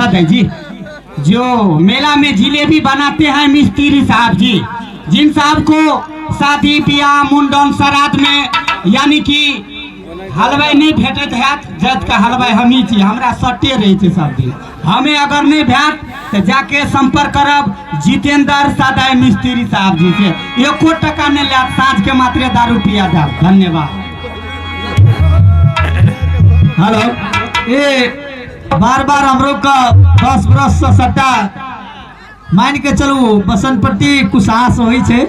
सदै जी, जो मेला में जिलेबी बनाते हैं मिस्त्री साहब जी, जिन साहब को शादी ब्याह मुंडन श्राद्ध में यानी कि हलवाई नहीं भेटैत हैत, जत के हलवाई हमही छी, हमरा सटे रहै छै सब दिन। हमें अगर नहीं भेट तो जाके संपर्क करब जितेंद्र सदाय मिस्त्री साहब जी से, एको टका नहीं लेत, साँझ के मात्रे दारू पिया जाब। धन्यवाद। हेलो, ये बार बार हमरो का 10 बरस से सट्टा मान के चलू बसनपट्टी कुशास होइ छै।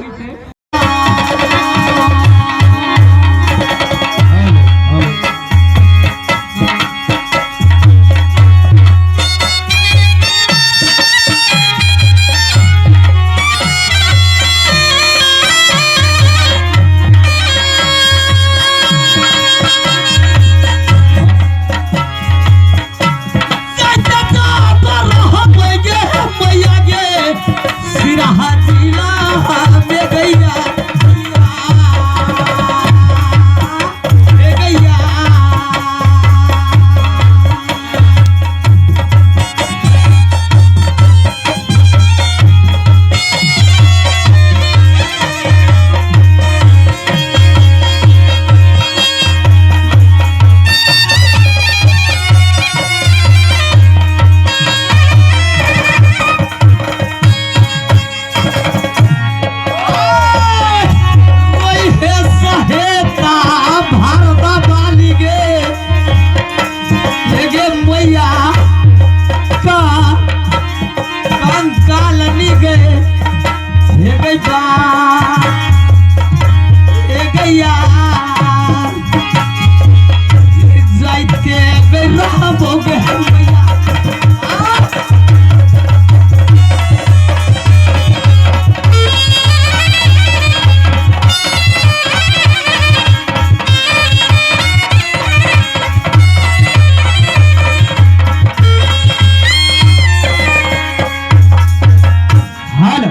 हेलो,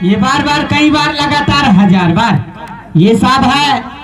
ये बार बार कई बार लगातार हजार बार ये सब है।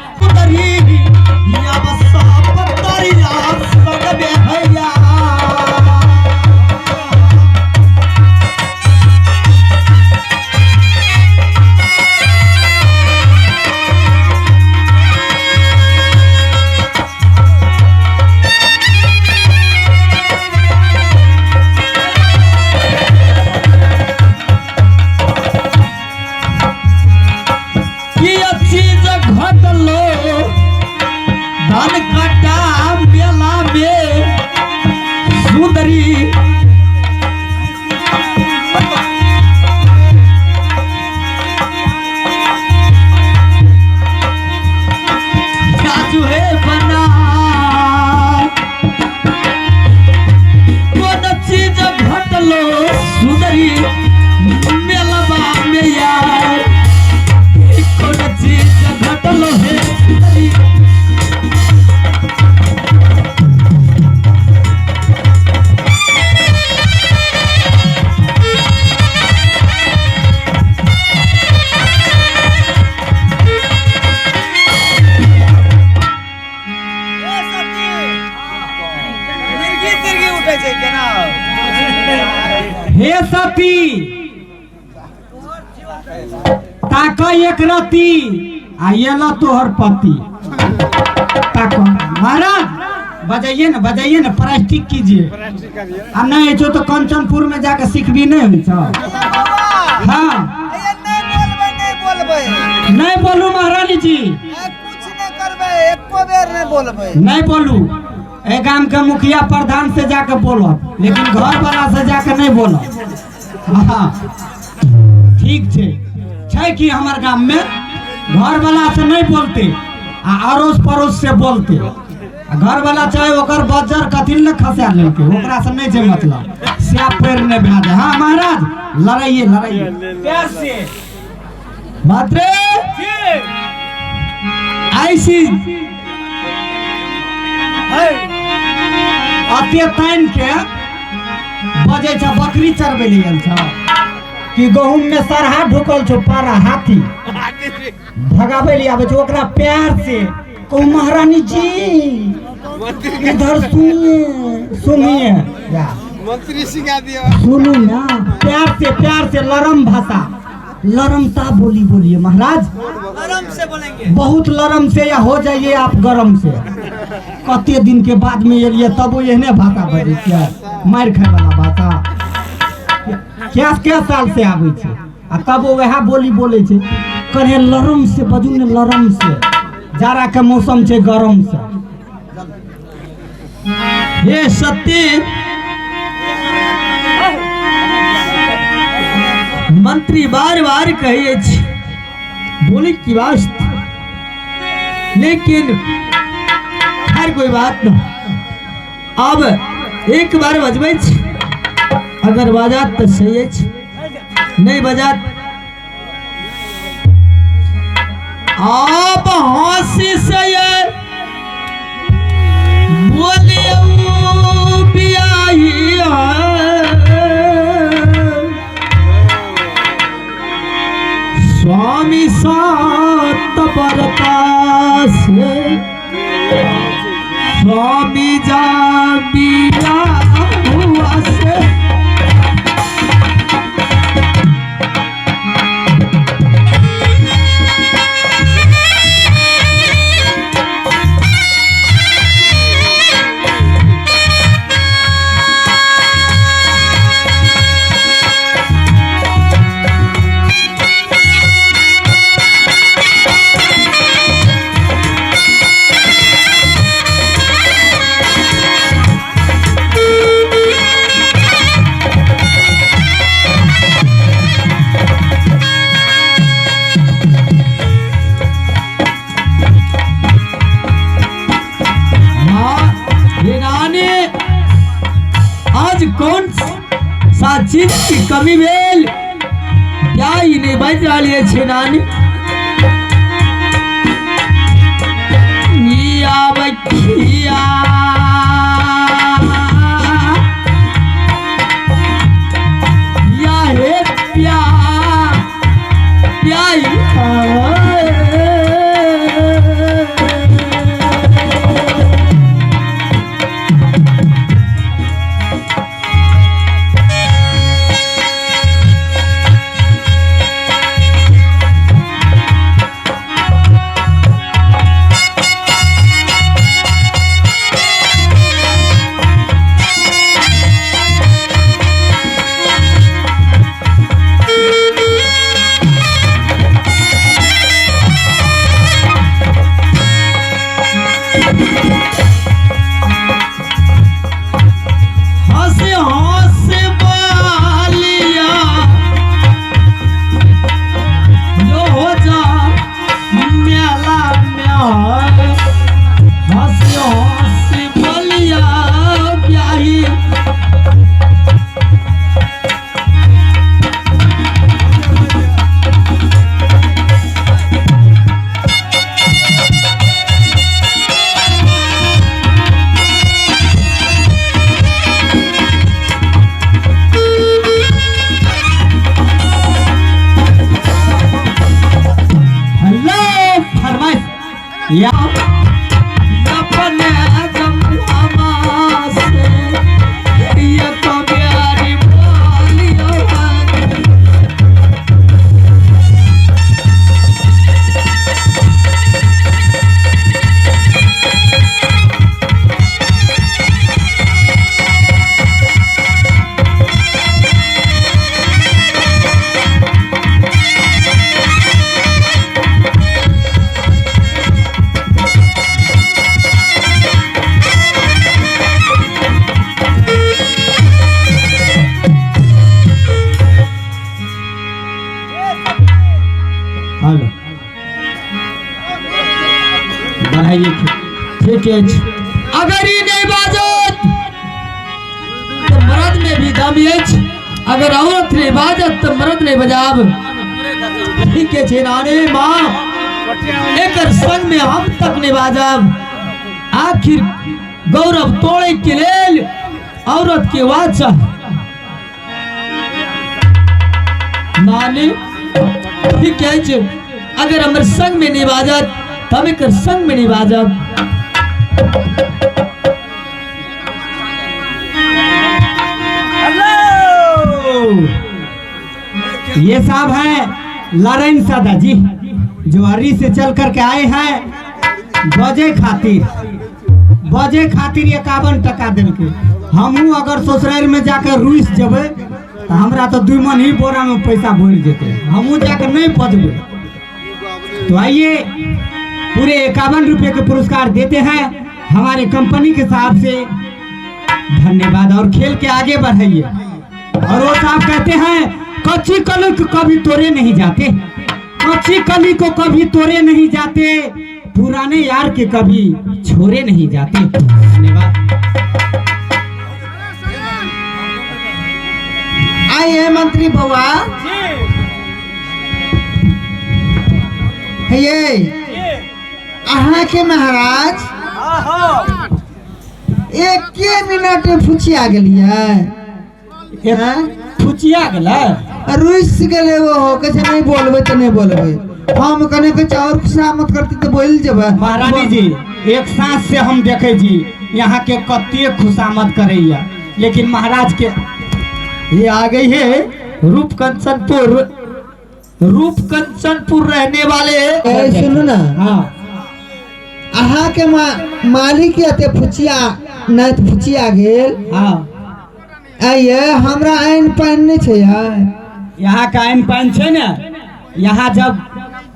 धान काटा मेला में सुंदरी काजू है बना कौन चीज घटलो सुंदरी मेलवा में यार, कौन चीज घटलो है सुंदरी। हे सती ताक एक रती आ ये लो तोहर पति। ताक महाराज बजाइए ना, बजाइए ना, प्रैक्टिस कीजिए। आ नहीं जो तो कंचनपुर में जाके सीखबी नहीं होइ छौ। हाँ नहीं बोलू महारानी जी, नहीं बोलू। ए गाम के मुखिया प्रधान से जाके बोलब, लेकिन घर वाला से जाके नहीं बोलब। हाँ ठीक छै, छै कि हमर गाम में घर वाला से नहीं बोलते आ अड़ोस पड़ोस से बोलते। आ घर वाला चाहे ओकर बजर कथी ने खसा लेलकै, ओकरा से नहीं छै मतलब, से पैर नहीं भए जाए। हाँ महाराज लड़ाइए लड़ाइए प्यार से मात्रे आईसी अते तानि के बजै छ बकरी चरबै लए गेल छ कि गहूम में सरहा ढुकल छौ पारा हाथी भगाबै लए आबै छौ, ओकरा प्यार से कहू महारानी जी इधर सुनिए सुनिए। जा। मंत्री सिखा दियो। सुनू ना, प्यार से लरम भाषा, लरमता बोली बोलिए महाराज। लरम से बोलेंगे, बहुत लरम से, या हो जाइए आप गरम से। कते दिन के बाद में एलिए तब एहने भाषा बजै छियै, मारि खाय वाला भाषा। क्या क्या साल से आबै छै आ तब वएह बोली बोलै छै। कहे लरम से बजू ने, लरम से, जाड़ा के मौसम छै, गरम से। हे सत्य, मंत्री बार बार कहै अछि बोली की वास्ते, लेकिन खैर कोई बात न। अब एक बार बजबै छी, अगर बाजत तऽ सही अछि, नहीं बजात आप हंसी से ये बोलियौ बियाही स्वामी सात बरता से स्वामी जा बिया हुआ से। आज कौन सा चीज की कमी भेल, क्या ई नहीं बाजि रहल अछि नानी? ई आबखिया या हे प्या प्याई। हंस हंस बालिया जो हो जा मेला में, हंस हंस बलिया ब्याही। हेलो फरमाइश या अपने जमुआ से ये तो प्यारी बोलियो। हेलो बढ़ाइए। ठीक है, अगर ई नहीं बाजत तो मर्द में भी दम अछि, अगर औरत नहीं बाजत तो मर्द नहीं बजाब। ठीक है नानी माँ, एकर संग में हम तक नहीं बाजब। आखिर गौरव तोड़े के लेल औरत के वाचा नानी। ठीक है, अगर हमर संग में नहीं बाजत तो हम एकर संग में नहीं बाजब। ये साहब है लरेन सादा जी, जो हरी से चल करके आए हैं बजे खातिर, बजे खातिर 51 टका दिल के। हमहू अगर ससुराल में जाकर रुस जबे तो हमरा तो 2 मन ही बोरा में पैसा भर जेते, हमहू जाकर नहीं बजबे। तो आइए पूरे 51 रुपये के पुरस्कार देते हैं हमारे कंपनी के साहब से, धन्यवाद। और खेल के आगे बढ़ाइए। और वो साहब कहते हैं कच्ची कली को कभी तोड़े नहीं जाते, कच्ची कली को कभी तोड़े नहीं जाते, पुराने यार के कभी छोड़े नहीं जाते। धन्यवाद। आइए मंत्री बउआ, हे अहाँ के महाराज एक मिनट में फुचिया गेलियै। फुचिया गेलै, रुस गेलै वो हो, कहै छै नहीं बोलबै तऽ नहीं बोलबै। हम कने के चाउर खुशामद करती तऽ बोल जेबै। महारानी जी एक सांस से हम देखे जी यहाँ के कते खुशामद करैया, लेकिन महाराज के ये आ गई है रूप कंचनपुर, रूप कंचनपुर रहने वाले। ए सुनू ना, हाँ अहाँ के मालिक एते फुचिया नहीं तऽ फुचिया गेल। हाँ आइए हमरा आइन पानि नहीं छै यार। यहाँ का आइन पानि छै ने, यहाँ जब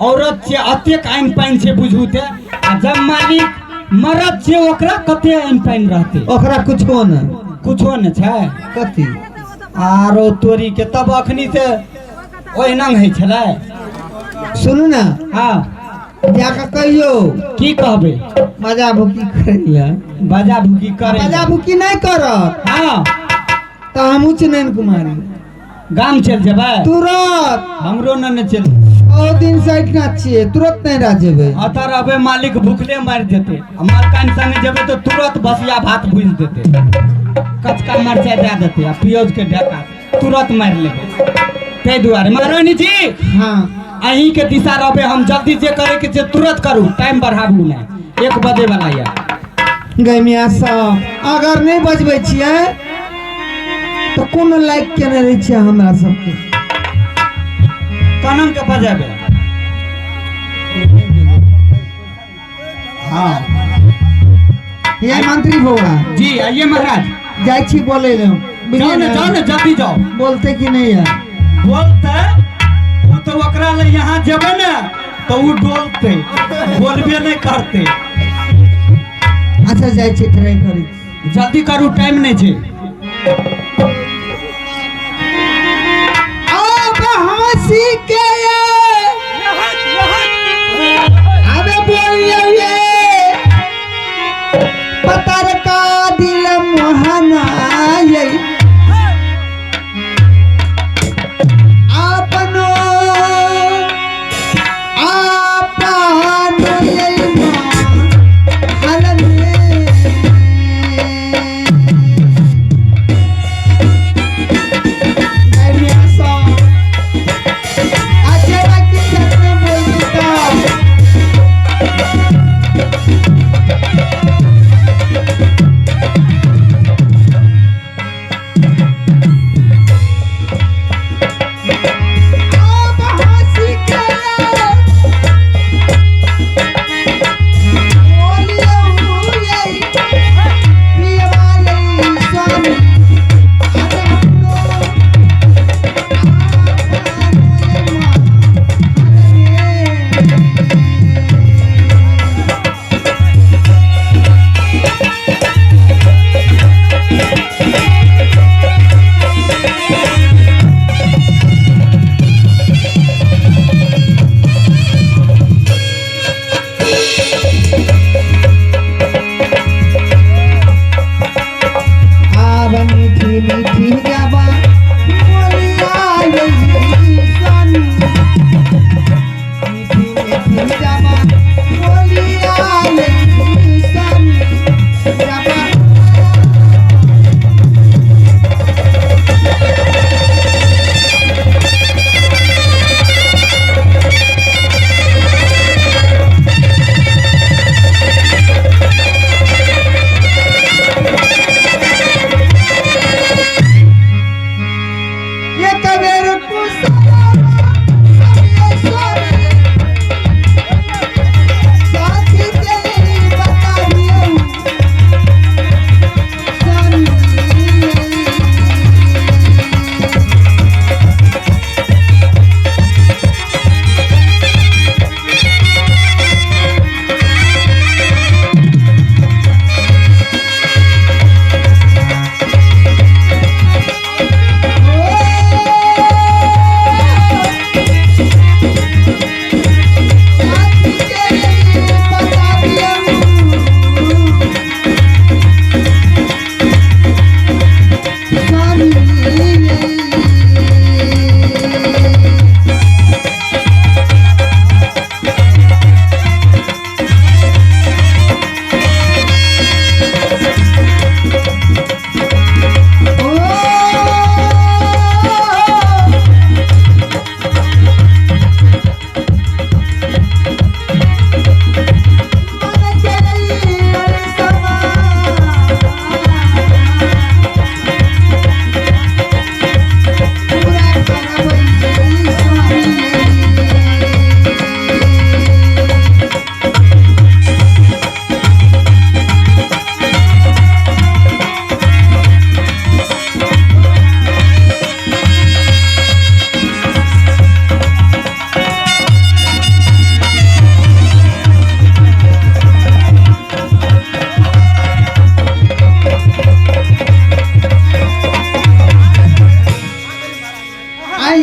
औरत छै अतेक आइन पानि छै बुझू ते, आ जब मालिक मरद छै ओकरा कते आइन पानि रहते, ओकरा कुछो न, कुछो न छै कथी आरो तोरी के। तब अखनी से ओहिना होइ छलै। सुनू ना, हाँ जाके कहियो। की कहबै? मजा भुकी करैला, बजा भुकी करे, मजा भुकी नहीं करत। हाँ तऽ हमहूँ चुनैन कुमारी गाम चलि जेबै तुरंत। हमरो न चल, बहुत दिन से एहिठिना छियै, तुरंत नहीं रह जेबै। अतः रहबै मालिक भूखले मारि जेतै, आ मलकान संगे जेबै तऽ तुरंत बसिया भात भुजि देतै, कचका मरचाइ दए देतै आ प्याज के ढेका तुरंत मारि लेबै। ताहि दुआरे महारानी जी हाँ अहीं के दिशा रहबै, हम जल्दी जे करे के छै तुरंत करू, टाइम बढ़ाबू नहीं, 1 बजे वाला यऽ। गै मियाँ साहब अगर नहीं बजबै छियै तऽ कोनो लाइक के नहीं रहै छियै हमरा सबके। कानून के बजेबै। हाँ ये मंत्री बउआ जी आइए महाराज, जाइ छी बोलै लए। जाओ ना, जाओ ना, जल्दी जाओ। बोलते कि नहीं है? बोलते वो तो ओकरा ले यहाँ जेबै ने तो वो डोलते, बोलबे नहीं करते। अच्छा जाइ छी ट्राई करी, जल्दी करू, टाइम नहीं छै। अब हंसी के अबे बोलिए ये पतर का दिल मोहना ये अपनो आपनो ये महल में ये कबीर कुसा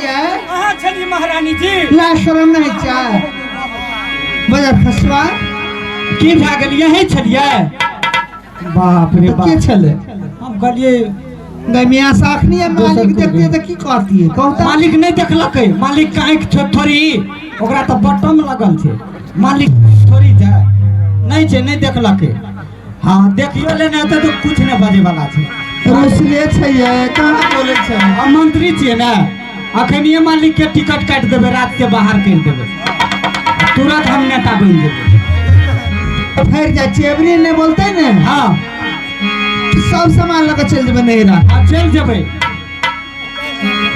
छै अहाँ छलियै महारानी जी। ला शरम नहि छै बजर खसवा। की भए गेल? यही छलियै? बाप रे तऽ बाप। के छलै? हम कहलियै गै मियाँ से अखनी दोसर मालिक कोइ देखतियै नहीं। तऽ की कहतियै? कहता मालिक नहि देखलकै। मालिक के आँखि छै थोड़ी, ओकरा तऽ बटम लगल छै। मालिक थोड़ी छै, नहि छै, नहि देखलकै। हाँ देखियो लेने हेतै तऽ कुछ नहि बजे वाला छै। रुसले छै ये, कहाँ बोलै छै? हम मंत्री छियै ने, अखनिये मालिक के टिकट काटि देबै, रात के बाहर करि देबै, तुरंत हम नेता बनि जेबै। फेर जाइ छियै, एबरी नहि बोलतै ने। हाँ सब सामान लऽ कऽ चलि जेबै नैहरा। हाँ चलि जेबै,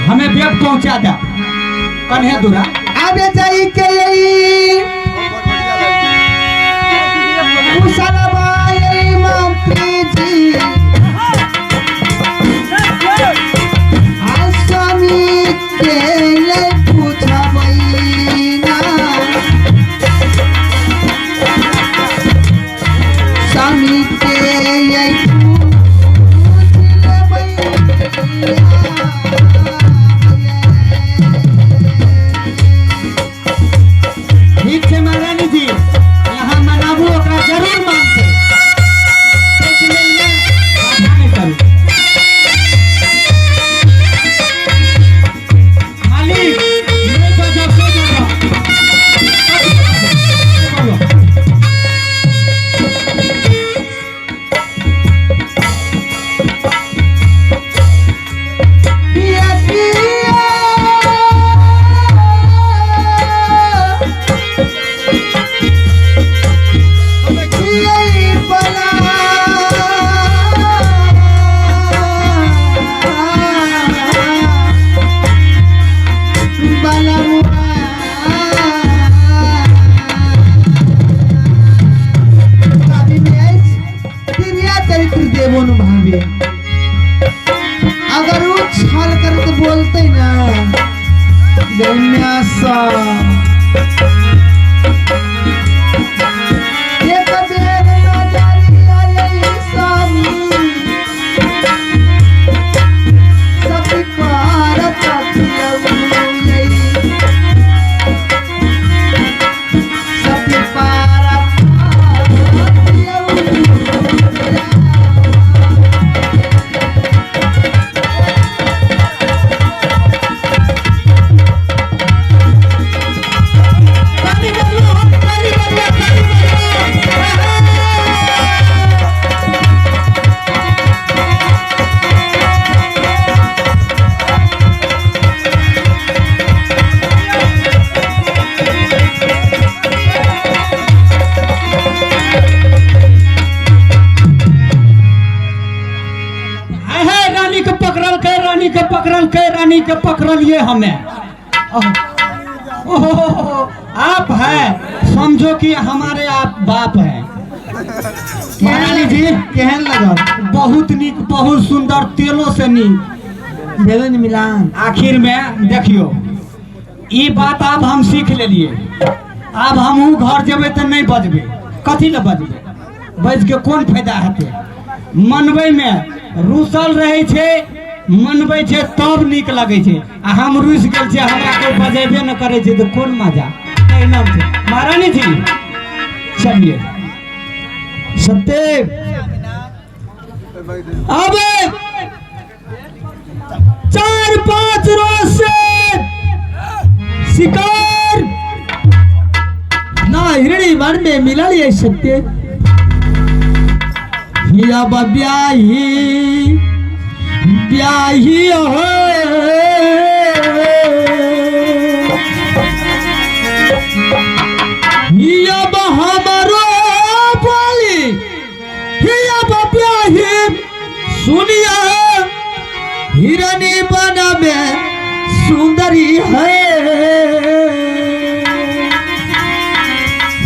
हमें बेग पहुंचा दे कन्हे दूरा। आबे जाइ के यही कुशलबाई मंत्री जी आ स्वामी के ये पूछबै ना, स्वामी के ये पूछ लेबै। ठीक छै महारानी जी, यहाँ मनाबू ओकरा जरूर मानतै। ताहिके लेल ने बाधा नहि करू। मालिक नहि बजब से बजब। बोलो। पिया पिया पिया बला बलमुआ कवि में अछि क्रिया चरित्र देवो नु भावे। अगर वो छल कर तो बोलते ना गन्यासा। एक बेर नजरिया यही स्वामी सत्कार तपियऊ सत्कार तपियऊ। ताली बजलो, हम ताली बजलो, ताली बजलो। हाय हाय रानी के पकड़लकै, रानी के पकड़लकै, रानी के पकड़लिए हमें। ओहो आप है, समझो कि हमारे आप बाप हैं। महारानी जी केहन लगल? बहुत नीक, बहुत सुंदर, तेलो से नीक। भेलै ने मिलान? आखिर में देखियो ई बात आब हम सीख लेलिए। आब हमहूँ घर जेबै तऽ नहि बजबै। कथी लए बजबै? बज के कोन फायदा हेतै? मनबै में रूसल रहै छै, मनबै छै तब नीक लगै छै। आ हम रुसि गेल छियै, हमरा कोइ बजेबे नहि करै छै तऽ कोन मजा? एहिना छै महारानी जी। चलिए सत्य अब 4-5 रोज से शिकार ना हिरणी वन में मिलल ये सत्य। अब ब्याही ब्याही हो अब हमारो बोली अब ब्याही सुनिया हिरणी बन में सुंदरी है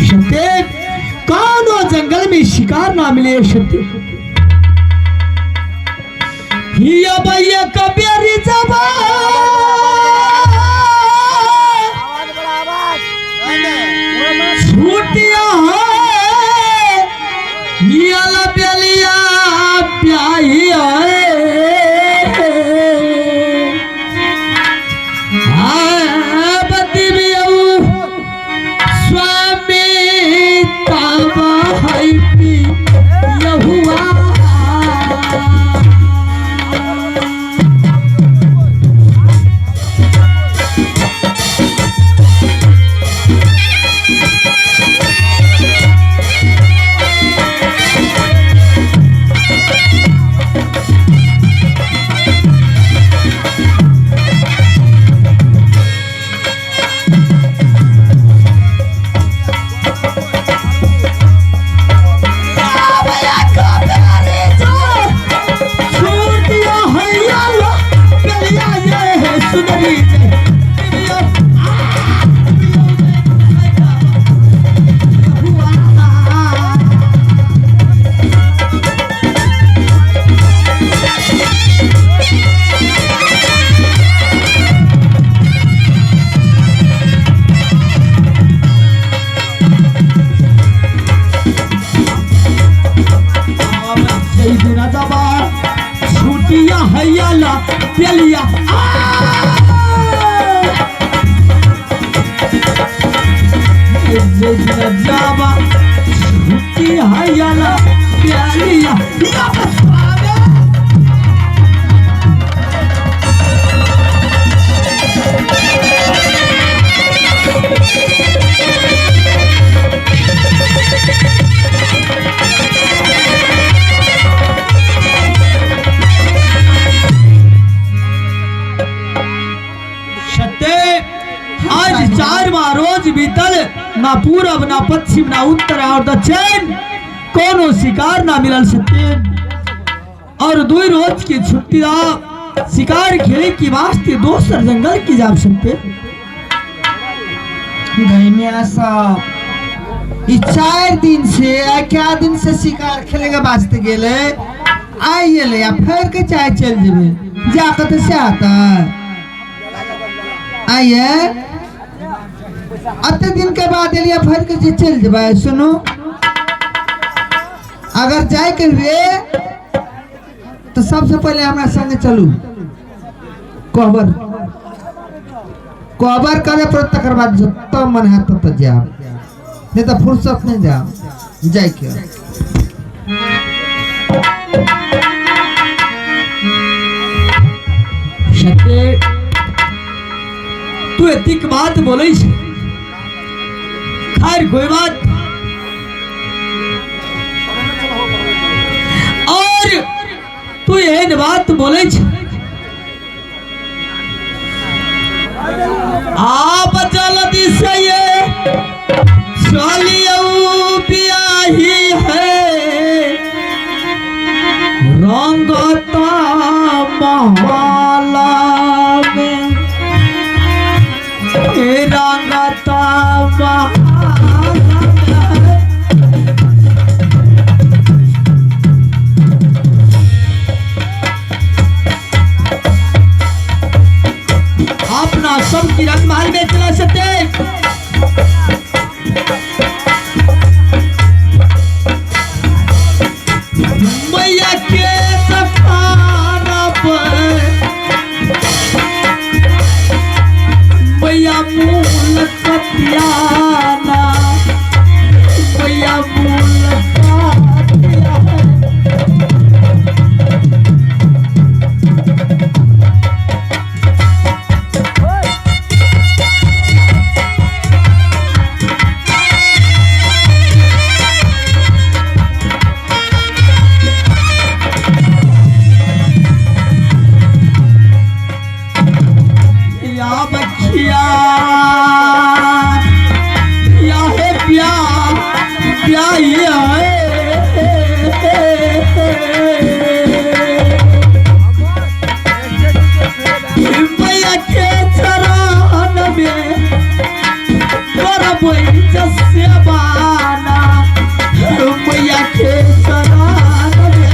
सत्य। कौनो जंगल में शिकार ना मिले सत्य। हिया भैया कबेरी जबा छूटिया है हिया बेलिया प्याही है। पेलिया। जे दिन जाबा छुट्टी हयाला पेलिया या बसावे। सत्य आज चारवा रोज बीतल, ना पूरब ना पश्चिम ना उत्तर और दक्षिण कोनो शिकार ना मिलल सत्य। और दुई रोज की छुट्टी दा शिकार खेले की वास्ते दोसर जंगल की जाब सकते। गैमिया सब ई 4 दिन से आ क्या दिन से शिकार खेले के वास्ते गेले आई गेले आ फेर के चाय चल जेबे जा कत से आता आइए अते दिन के बाद एलिया फेर के जे चल जेबे। सुनो अगर जाए के हुए तो सबसे पहले हमरा संगे चलू कोहबर कोहबर करे पर तकर बाद जब मन है तब तक जाब, नहीं तो फुर्सत नहीं जाब जाए के। सत्य तू एतिक बात बोलै छै, खैर कोई बात। और तू एहन बात बोलै छै, आप जल्दी से ये चलियो बियाही है रंगता महला में रंगता महला में। अपना सब की रंगमहल में चला सकते। मैया के सफाना पर मैया मूल कतियाना मैया मूल कतियाना। या बखिया या है प्या प्याई है मैया के चरण में करबै जसेवाना मैया के चरण में।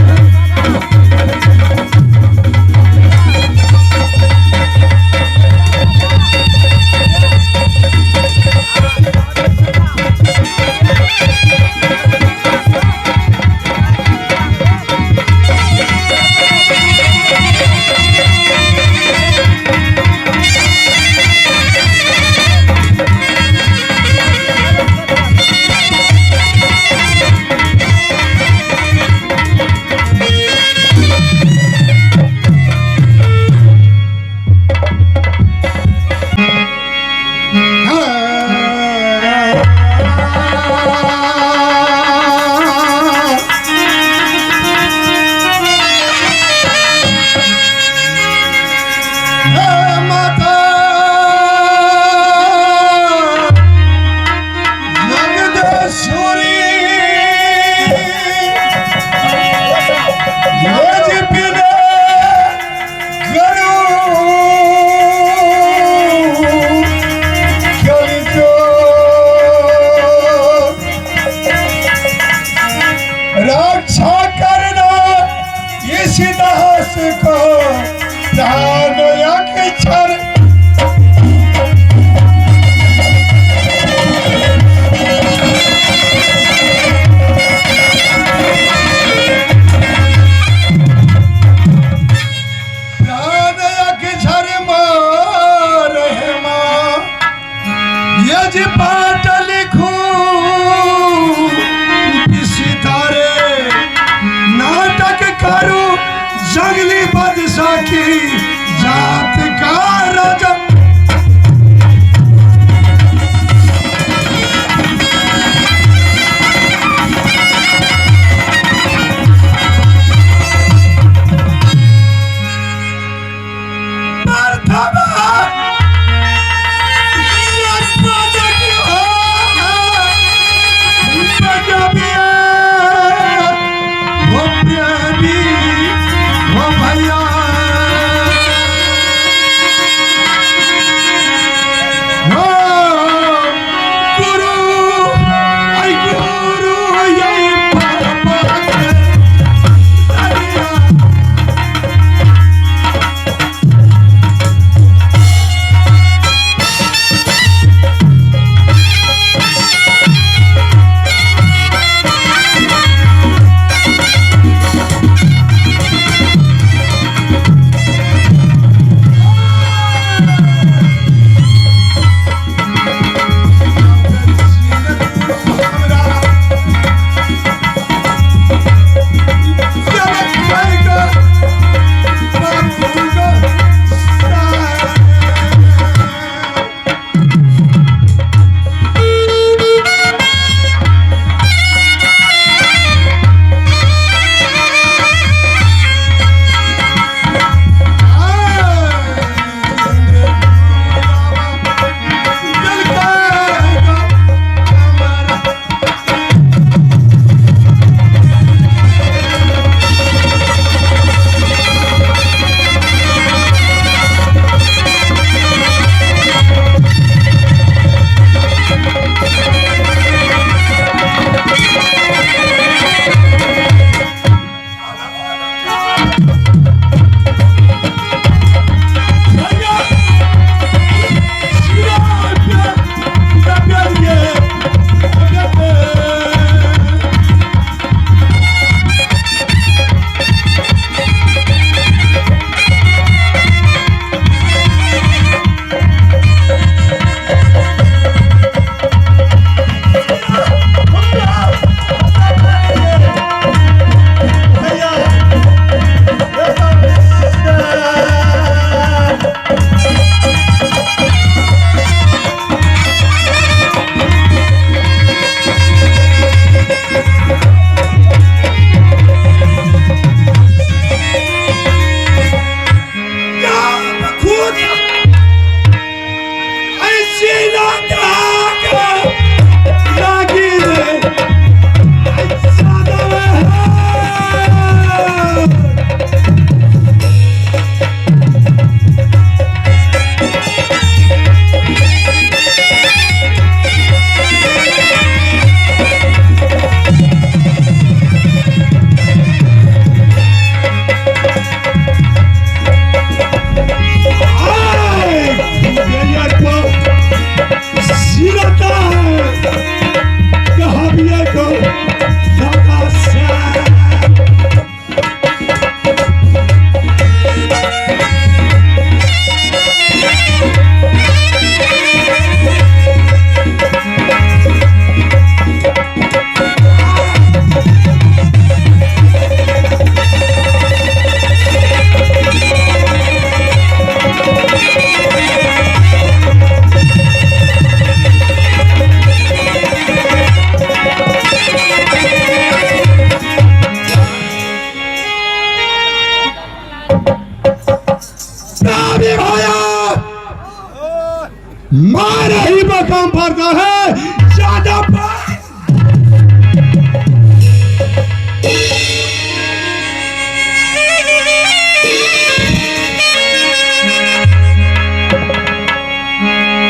मारे ही बकम पड़ता है ज्यादा पास।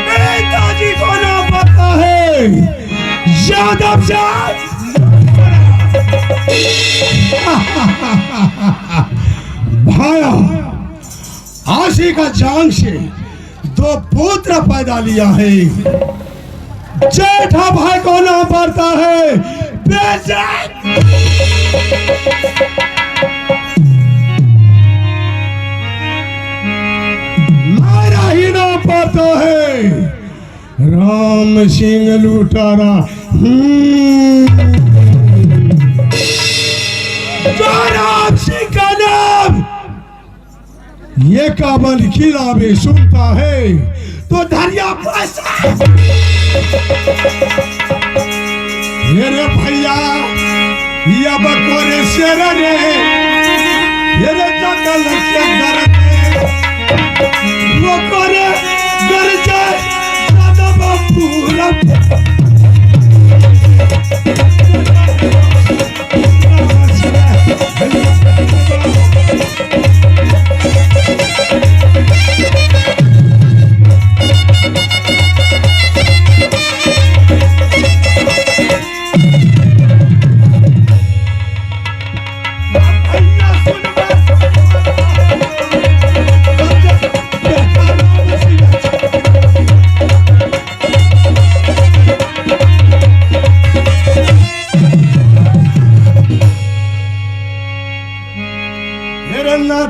नेताजी को नाम पड़ता है यादव जात। भाया आशी का जान से दो पुत्र पैदा लिया है। जेठा भाई को नाम पड़ता है बेचैन। मेरा ही नाम पड़ता है राम सिंह लुटारा। राम सिंह का नाम ये काबल खिला भी सुनता है तो धरिया पैसा। मेरे भैया ये बकोरे शेर रे, ये रे जंगल के घर वो करे घर जाए दादा बापू।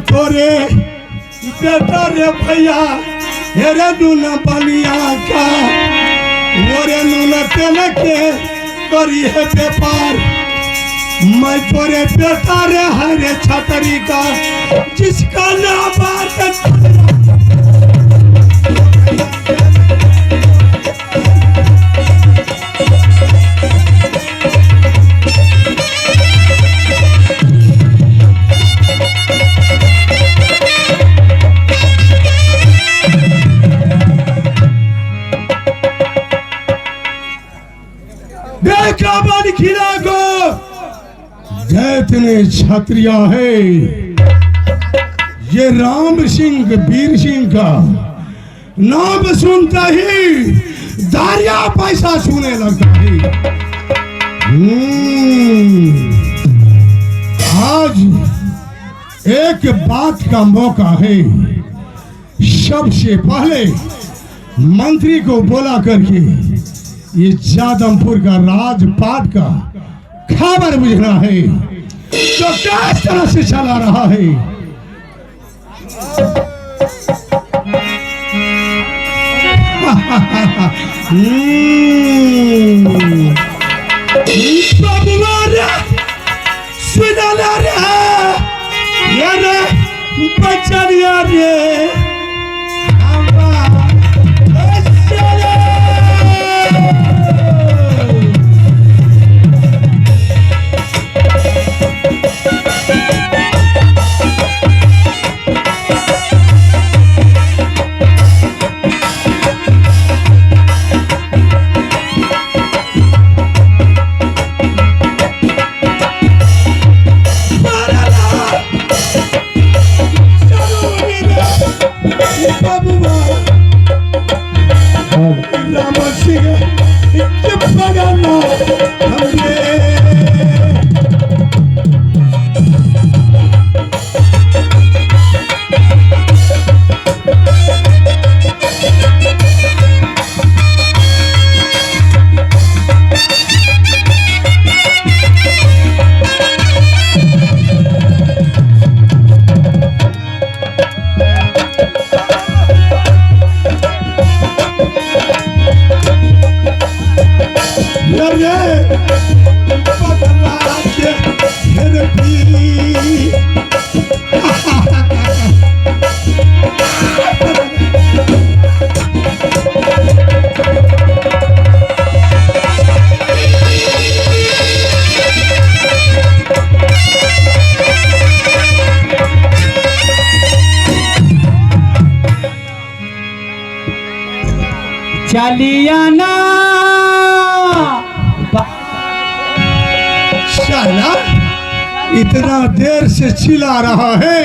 थोरे बेटा रे भैया हेरे नूना बलिया का ओरे नूना तेल के करी है व्यापार। मैं तोरे बेटा रे हरे छतरी का जिसका नाम खिला को जैतने क्षत्रिया है। ये राम सिंह वीर सिंह का नाम सुनता ही दारिया पैसा सुने लगता है। आज एक बात का मौका है। सबसे पहले मंत्री को बोला करके ये जादमपुर का राजपाट का खबर बुझना है जो किस तरह से चला रहा है। बचनिया रे चलिया ना। साला इतना देर से चिल्ला रहा है,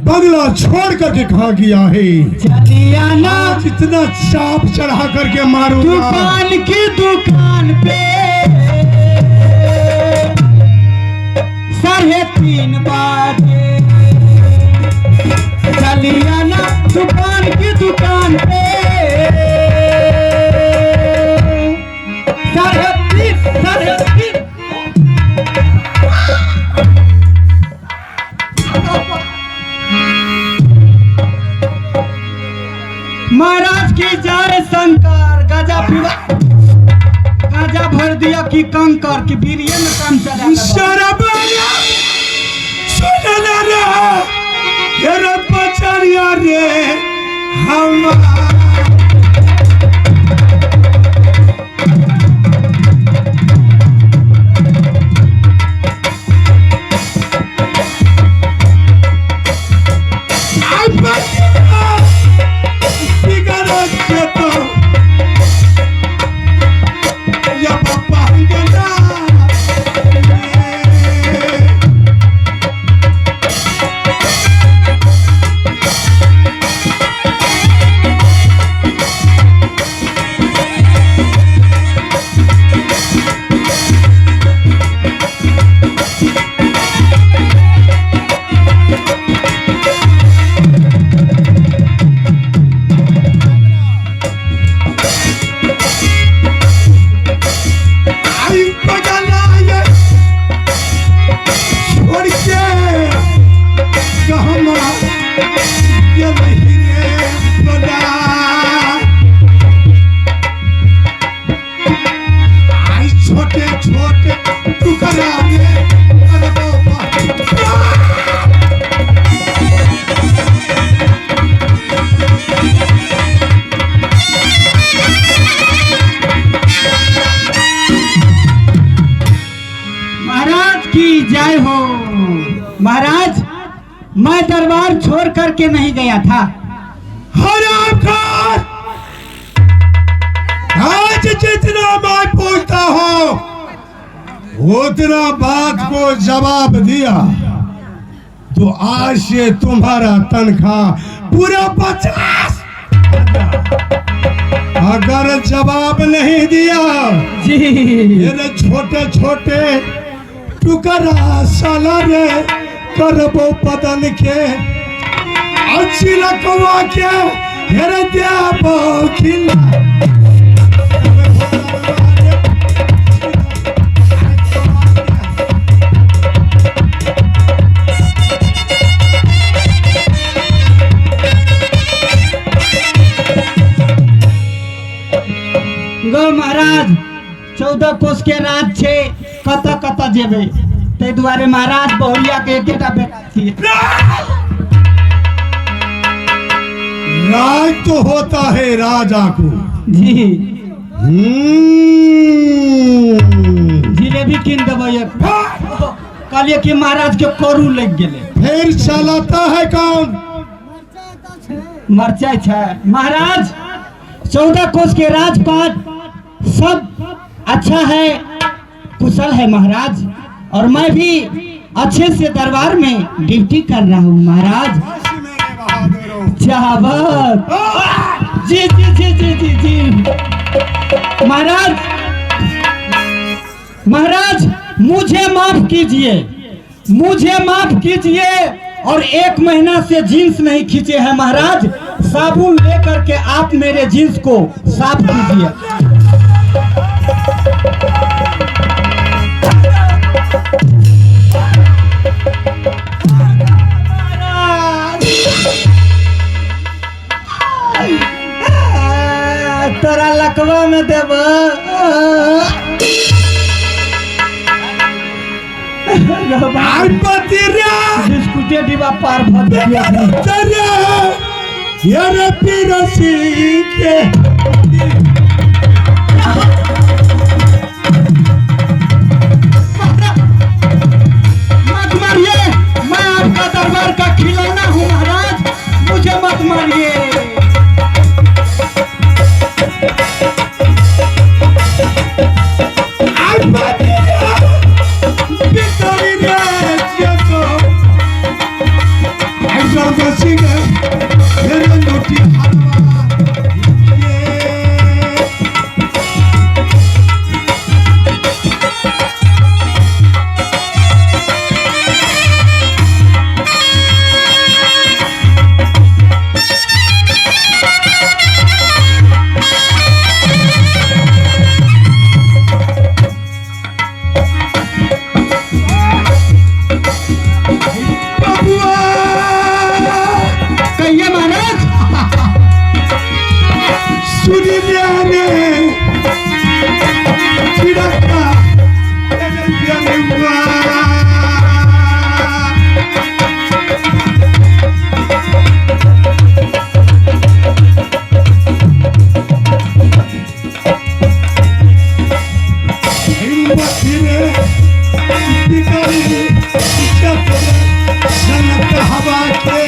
बंगला छोड़ करके कहाँ गया है? चलिया ना, आज इतना चाप चढ़ा करके मारूंगा। दुकान की दुकान पे 3:30 बजे। चलिया ना दुकान की दुकान पे 3:30, 3:30। महाराज की जय शंकर। गाजा पीवा, गाजा भर दिया कि कंकर कि बीड़िए में काम चला। सुन रे ये बचरिया रे हम छोटे छोटे टुकड़ा में। महाराज की जय हो। महाराज, मैं दरबार छोड़ करके नहीं गया था। हरामखोर, आज जितना मैं पूछता हूँ उतना बात को जवाब दिया तो आज से तुम्हारा तनख्वाह पूरा 50। अगर जवाब नहीं दिया जी ये छोटे छोटे टुकड़ा साला रे करबो बदल के अच्छी रकवा के हेर देबो खिला। गो महाराज, 14 कोस के राज छे, कत कत जेबे, ताहि दुआरे महाराज बहुरिया के एकेटा बेटा छियै। राज तो होता है राजा को जी। जिलेबी कीन देबै एक। कहलिए कि महाराज के करू लग गेलै। फिर चलाता है कौन? मरचाई छै महाराज। 14 कोस के राजपाट सब अच्छा है, कुशल है महाराज, और मैं भी अच्छे से दरबार में ड्यूटी कर रहा हूँ महाराज। चावल जी जी जी जी जी जी महाराज, महाराज मुझे माफ कीजिए, मुझे माफ कीजिए। और 1 महीना से जींस नहीं खींचे हैं महाराज, साबुन लेकर के आप मेरे जींस को साफ कीजिए। तोरा लकवा में देब। बिस्कुटे डिब्बा पार भ गेल। मत मारिए, मैं आपका दरबार का खिलौना हूँ महाराज, मुझे मत मारिए। सुनी रे चिड़का हवा के।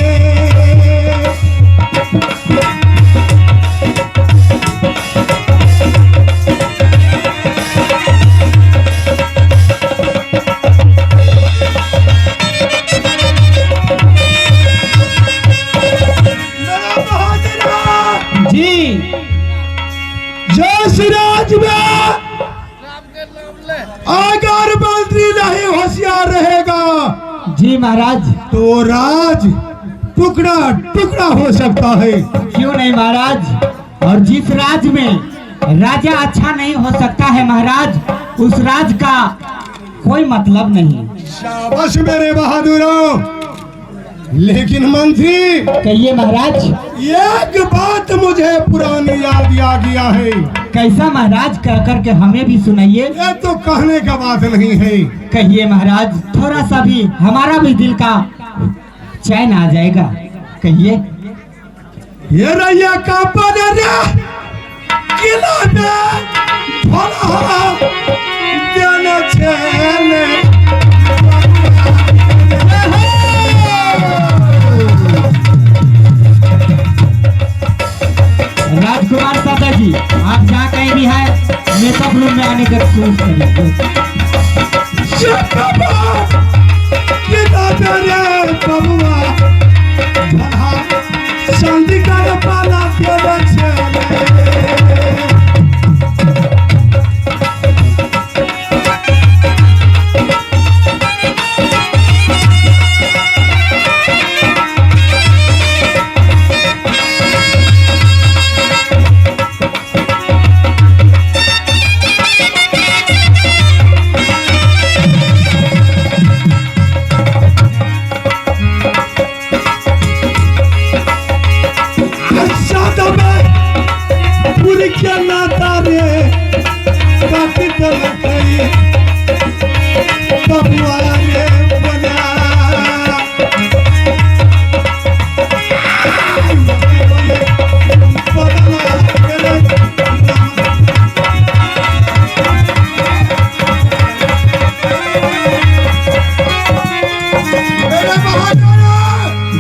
मेरा बहादुर जी। जय सिराज में अगर मंत्री नहीं होशियार रहेगा जी महाराज, तो राज टुकड़ा टुकड़ा हो सकता है। क्यों नहीं महाराज। और जिस राज में राजा अच्छा नहीं हो सकता है महाराज, उस राज का कोई मतलब नहीं। शाबाश मेरे बहादुरों। लेकिन मंत्री, कहिए महाराज। एक बात मुझे पुरानी याद आ गया है। कैसा महाराज, कह करके हमें भी सुनाइए। ये तो कहने का बात नहीं है। कहिए महाराज, थोड़ा सा भी हमारा भी दिल का चैन आ जाएगा। कहिए। ये रैया का बदरा किला में भला देने छेले। राजकुमार सादा जी, आप जहाँ कहीं भी है मेकअप रूम में आने का कोशिश करिए। किला में बबुआ भला चांदी का पाला देने छेले।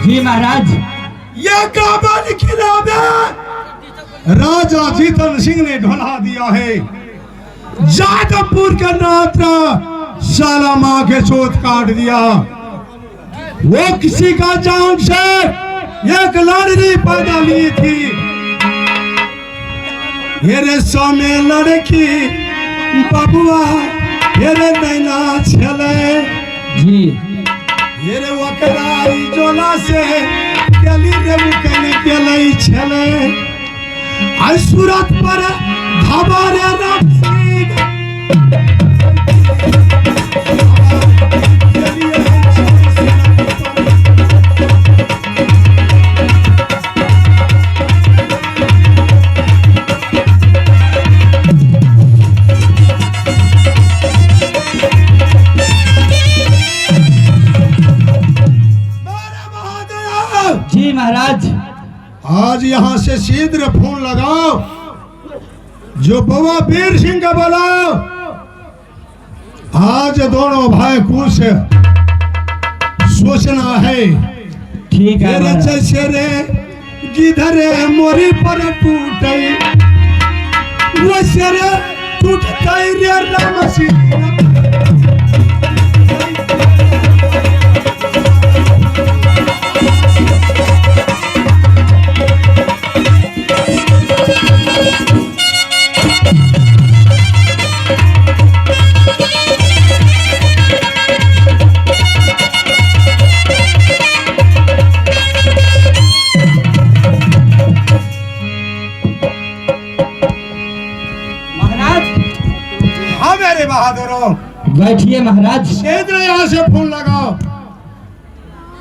जी महाराज, ये काबल किला में राजा जीतन सिंह ने ढला दिया है। जादवपुर का नात्रा साला माँ के चोट काट दिया। वो किसी का जान से एक लड़की पैदा ली थी। मेरे सामने लड़की बबुआ मेरे नैना छले जी। मेरे वकराई जोला से गली रे मुकन गेलै छले। आई सूरत पर धाबारे राम सिंह जी महाराज, आज यहाँ से शीघ्र फोन लगाओ, जो बाबा वीर सिंह का बोलाओ। आज दोनों भाई कुछ सोचना है। ठीक है महाराज। जैसे रे गिधरे मोरी पर टूटे वैसे रे टूटते रे राम सिंह। महाराज, हाँ मेरे बहादुरों, बैठिए महाराज। शीघ्र यहाँ से फोन लगाओ।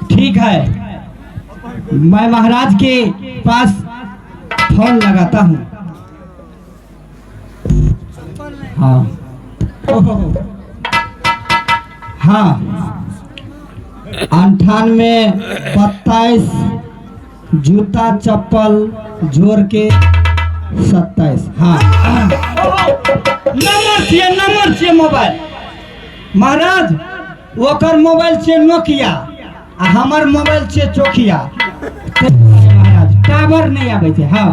ठीक है, मैं महाराज के पास फोन लगाता हूँ। हाँ ओहो हाँ 98 27 जूता चप्पल जोड़ के 27। हाँ नंबर छियै, नंबर छियै मोबाइल महाराज। ओकर मोबाइल छियै नोकिया आ हमर मोबाइल छियै चोखिया। महाराज टावर नहि आबै छै। हाँ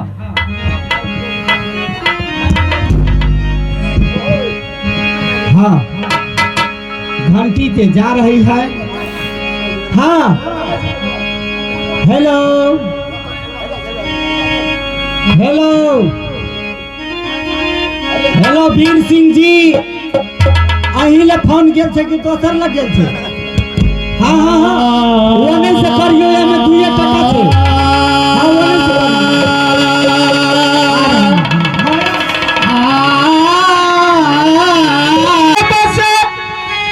हाँ घंटी ते जा रही है। हाँ hello hello hello Veer Singh ji, अहीं ले फोन गेल छै कि दोसर लग गेल छै? हाँ हाँ हाँ ओने से करियो, एमे 2 टका छै। हाँ ओने से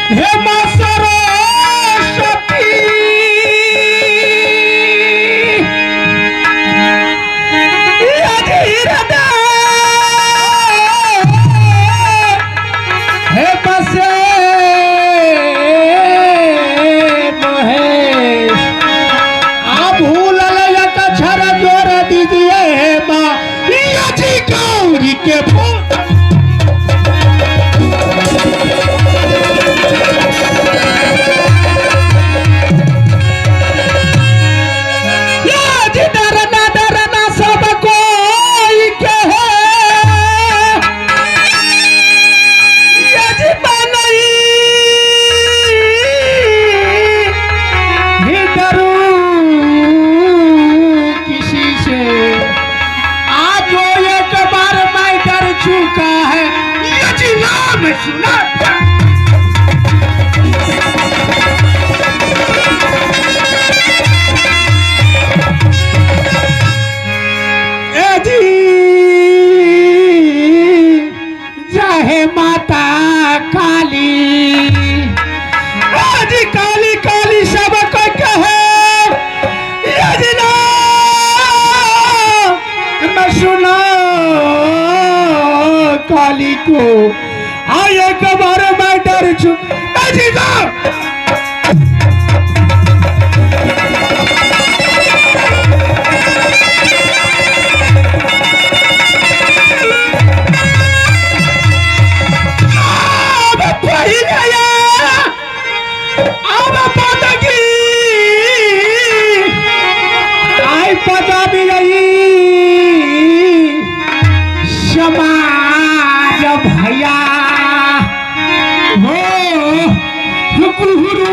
हे माँ सरस्वती हे बसे महेश आ भूल छर जोर दीजिए हे माँ जी गौरी के फूल। जी डरना डरना सब कोई के है, नहीं डरू किसी से। आज वो एक बार मैं डर चुका है, ये जी नाम सुना। ए जी जय माता काली, आज काली काली सब को कहे, यजना मैं सुना काली को आए एक बार मैं डर चुका। समाज भैया हो गुरु गुरु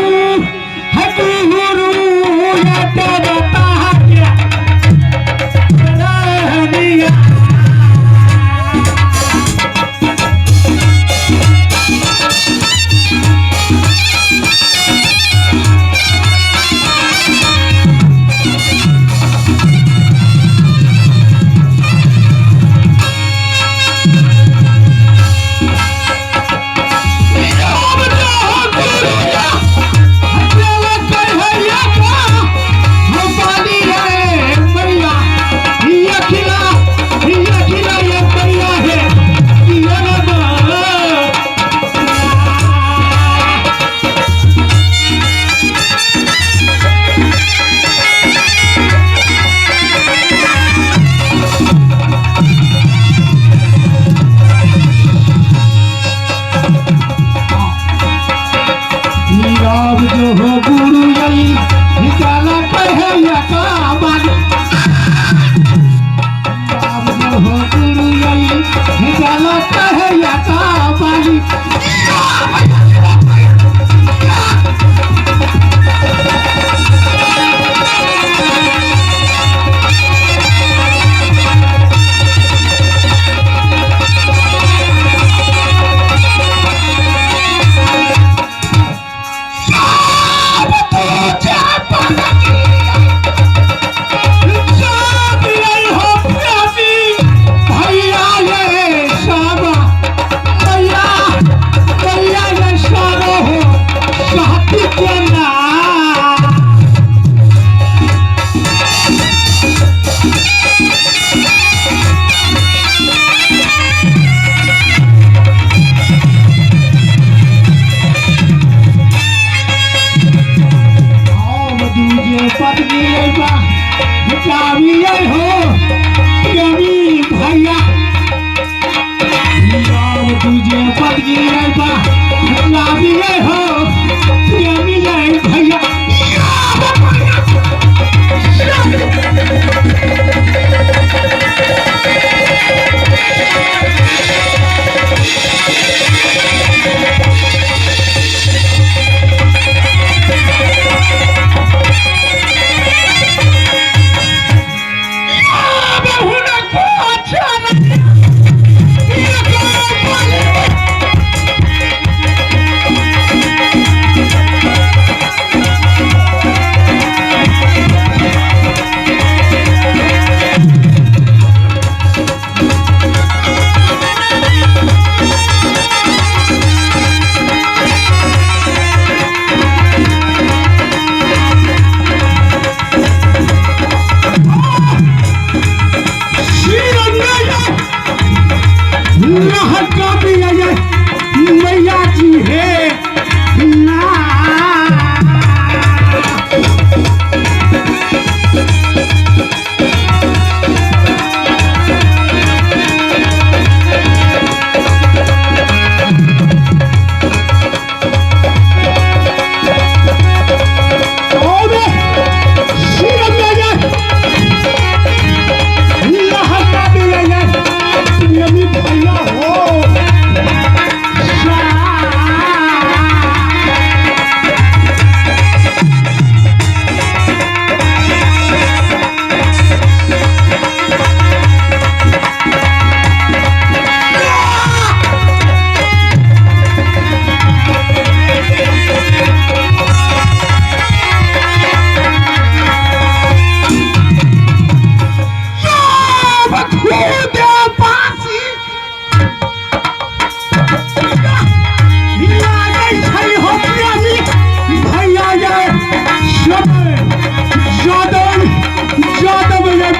जो हो गुरु यही निकाला कहे यकाबान, जो हो गुरु यही निकाला कहे यकाबान। भैया ये लहका भी ये मैया जी हे ना।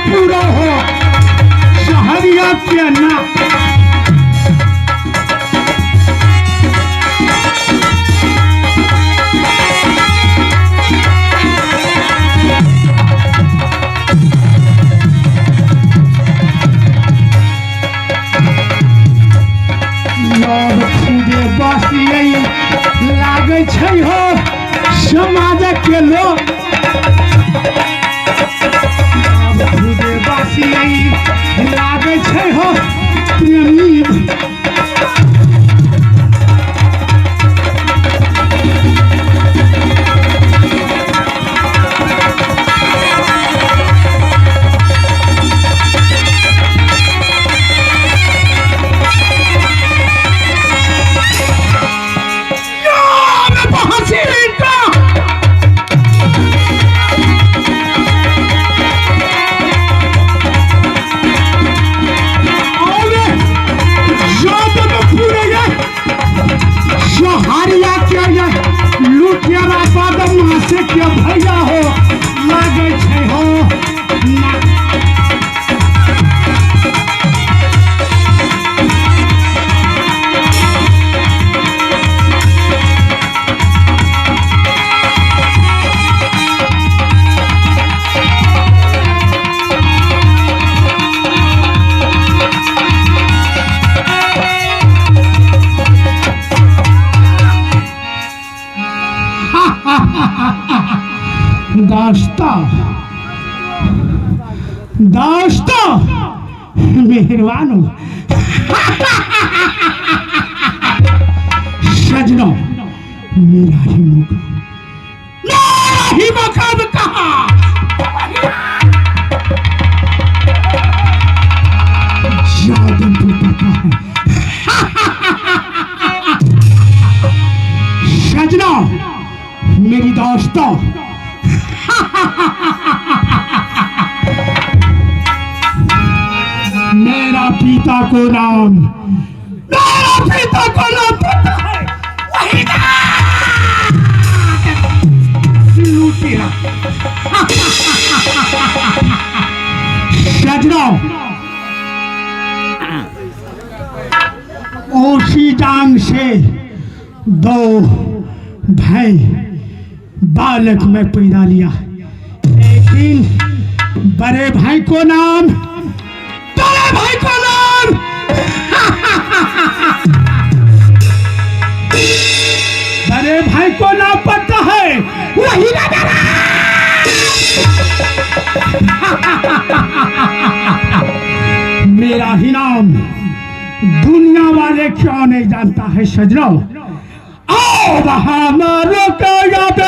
पूरा हो शहरिया के ना। लागै छै हो समाज के लोग लागै छै हो प्रेमी। लुटेरा बदमाश के भैया हो लागै छै हो ना। दास्ता मेहरबान हो सजनों, मेरा ही मुकाम, मेरा ही मुकाम कहा जादमपुर पता है। सजनों मेरी दोस्तों, मेरा पिता को नाम, मेरा पिता को नाम पता है, वही लुटेरा। सजनों उसी जांग से दो भाई बालक में पैदा लिया, लेकिन बड़े भाई को नाम, बड़े भाई को नाम बड़े भाई को नाम पता है, वही ना मेरा ही नाम दुनिया वाले क्यों नहीं जानता है सजनों। आओ हमारो का याद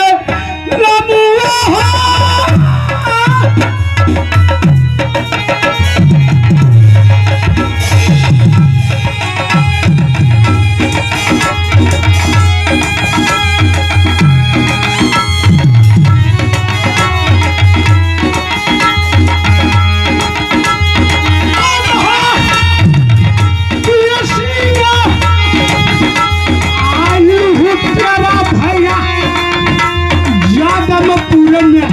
भैया जादमपुर में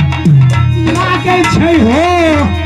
लागै छै हो।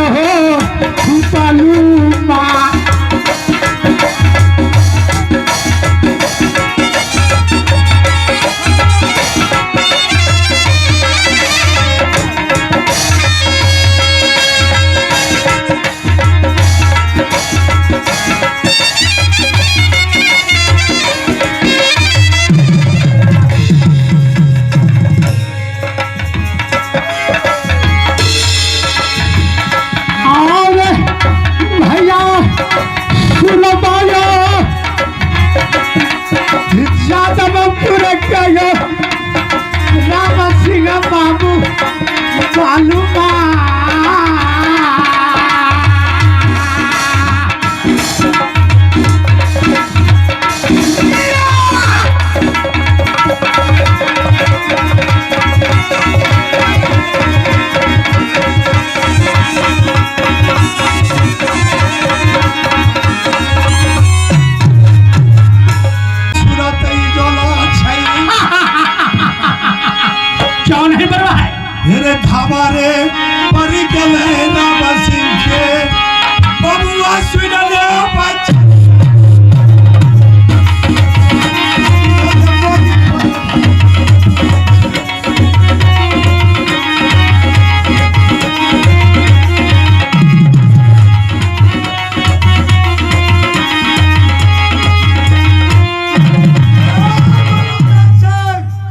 हो बालू माँ। और भैया सुनो बायो जादवपुर के राम सिंह बाबू बालू सूरत ई जला छै। क्यों नहीं बरवा है? रे धाबारे पड़ गेलै राम सिंह के बबुआ सुन ले बच्चा।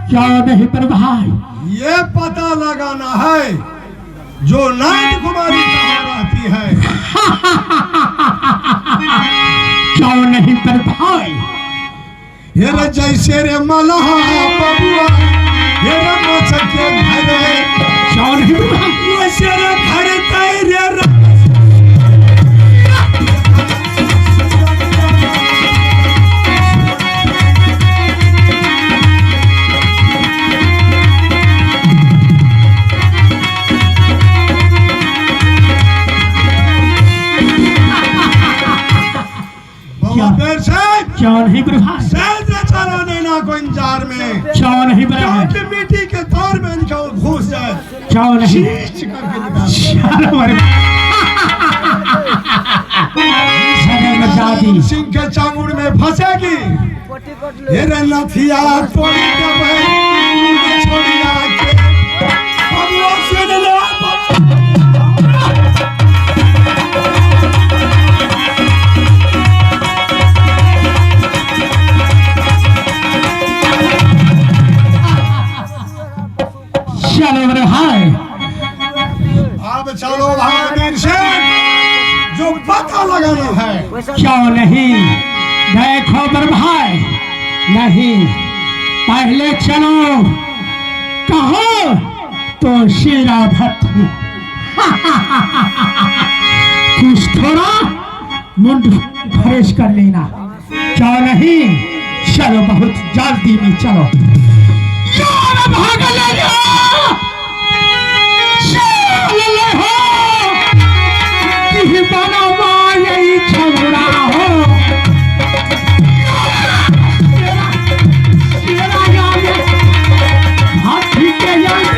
क्यों नहीं बरवा है? ये पता लगाना है जो नायन कुमारी कहाँ रहती है। क्यों नहीं बरवा है? हे रे जैसे रे मलहा बबुआ हे रे मचके घरे क्यों नहीं बरवा है? वैसे रे घरे तैरे रे बबुआ बेर से क्यों नहीं बरवा है? सहज चलो नैना को इंतजार में क्यों नहीं बरवा है? क्योंकि मिट्टी के तौर में इनका घुस जाए क्यों नहीं? खींच करके निकाल। चलो बरवा राम सिंह के चांगुड़ में फंसेगी ये रे नथिया तोड़ी देबै छोड़िया के बबुआ सुन ले बबुआ। चलो बरवा है। अब चलो भाई वीर सिंह जो पता लगाना है। क्यों नहीं? देखो बरभाई नहीं, पहले चलो कहो तो शेरा भट्टी कुछ थोड़ा मुंड फ्रेश कर लेना। क्यों नहीं? चलो बहुत जल्दी में चलो। यार भाग ले जाओ। चल ले हो कि बनवा यही छौड़ा हो। तेरा यार हाथी के यार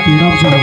बात नहीं, राम चलो।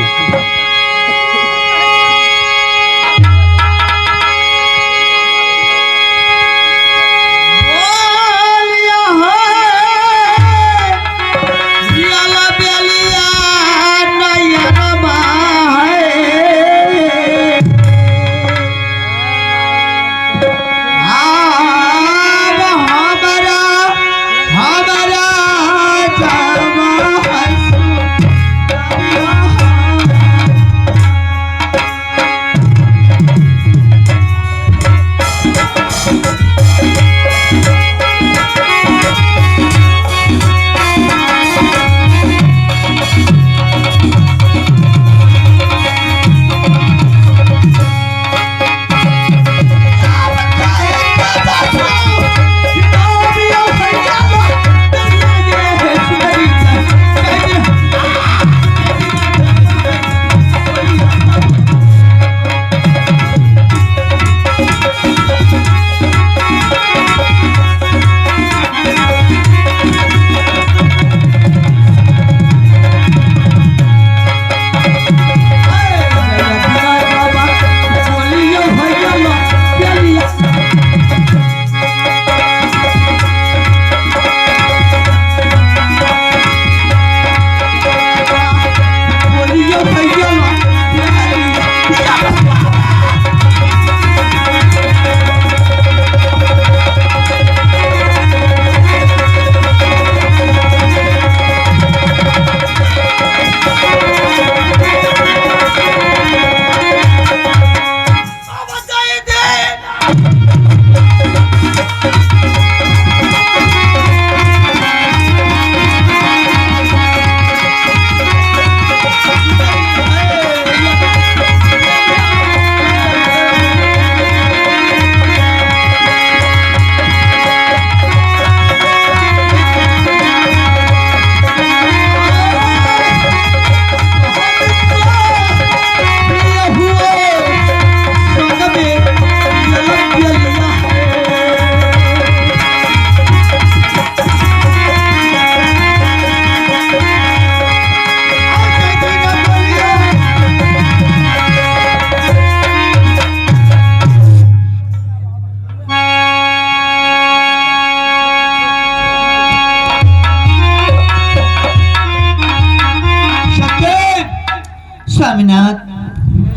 स्वामीनाथ,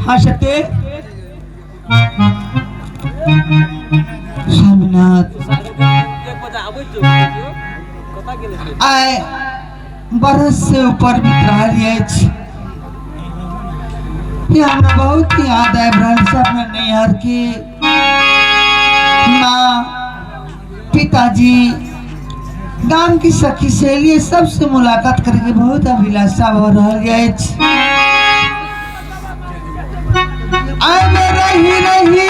हाँ सत्य स्वामीनाथ, आय बरस से ऊपर बीत रहल अछि। ये हमरा बहुत याद आबि रहल छै अपना नैहर के माँ पिताजी गाम की सखी सहेली सबसे मुलाकात करके बहुत अभिलाषा भ रहल अछि। अब रही रही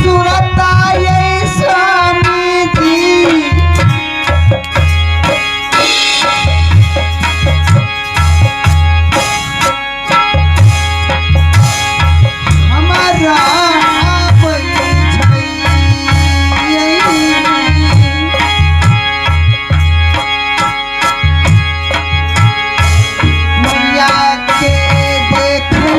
सूरत आये स्वामी जी, हमारा आबै छै। मैया के देखै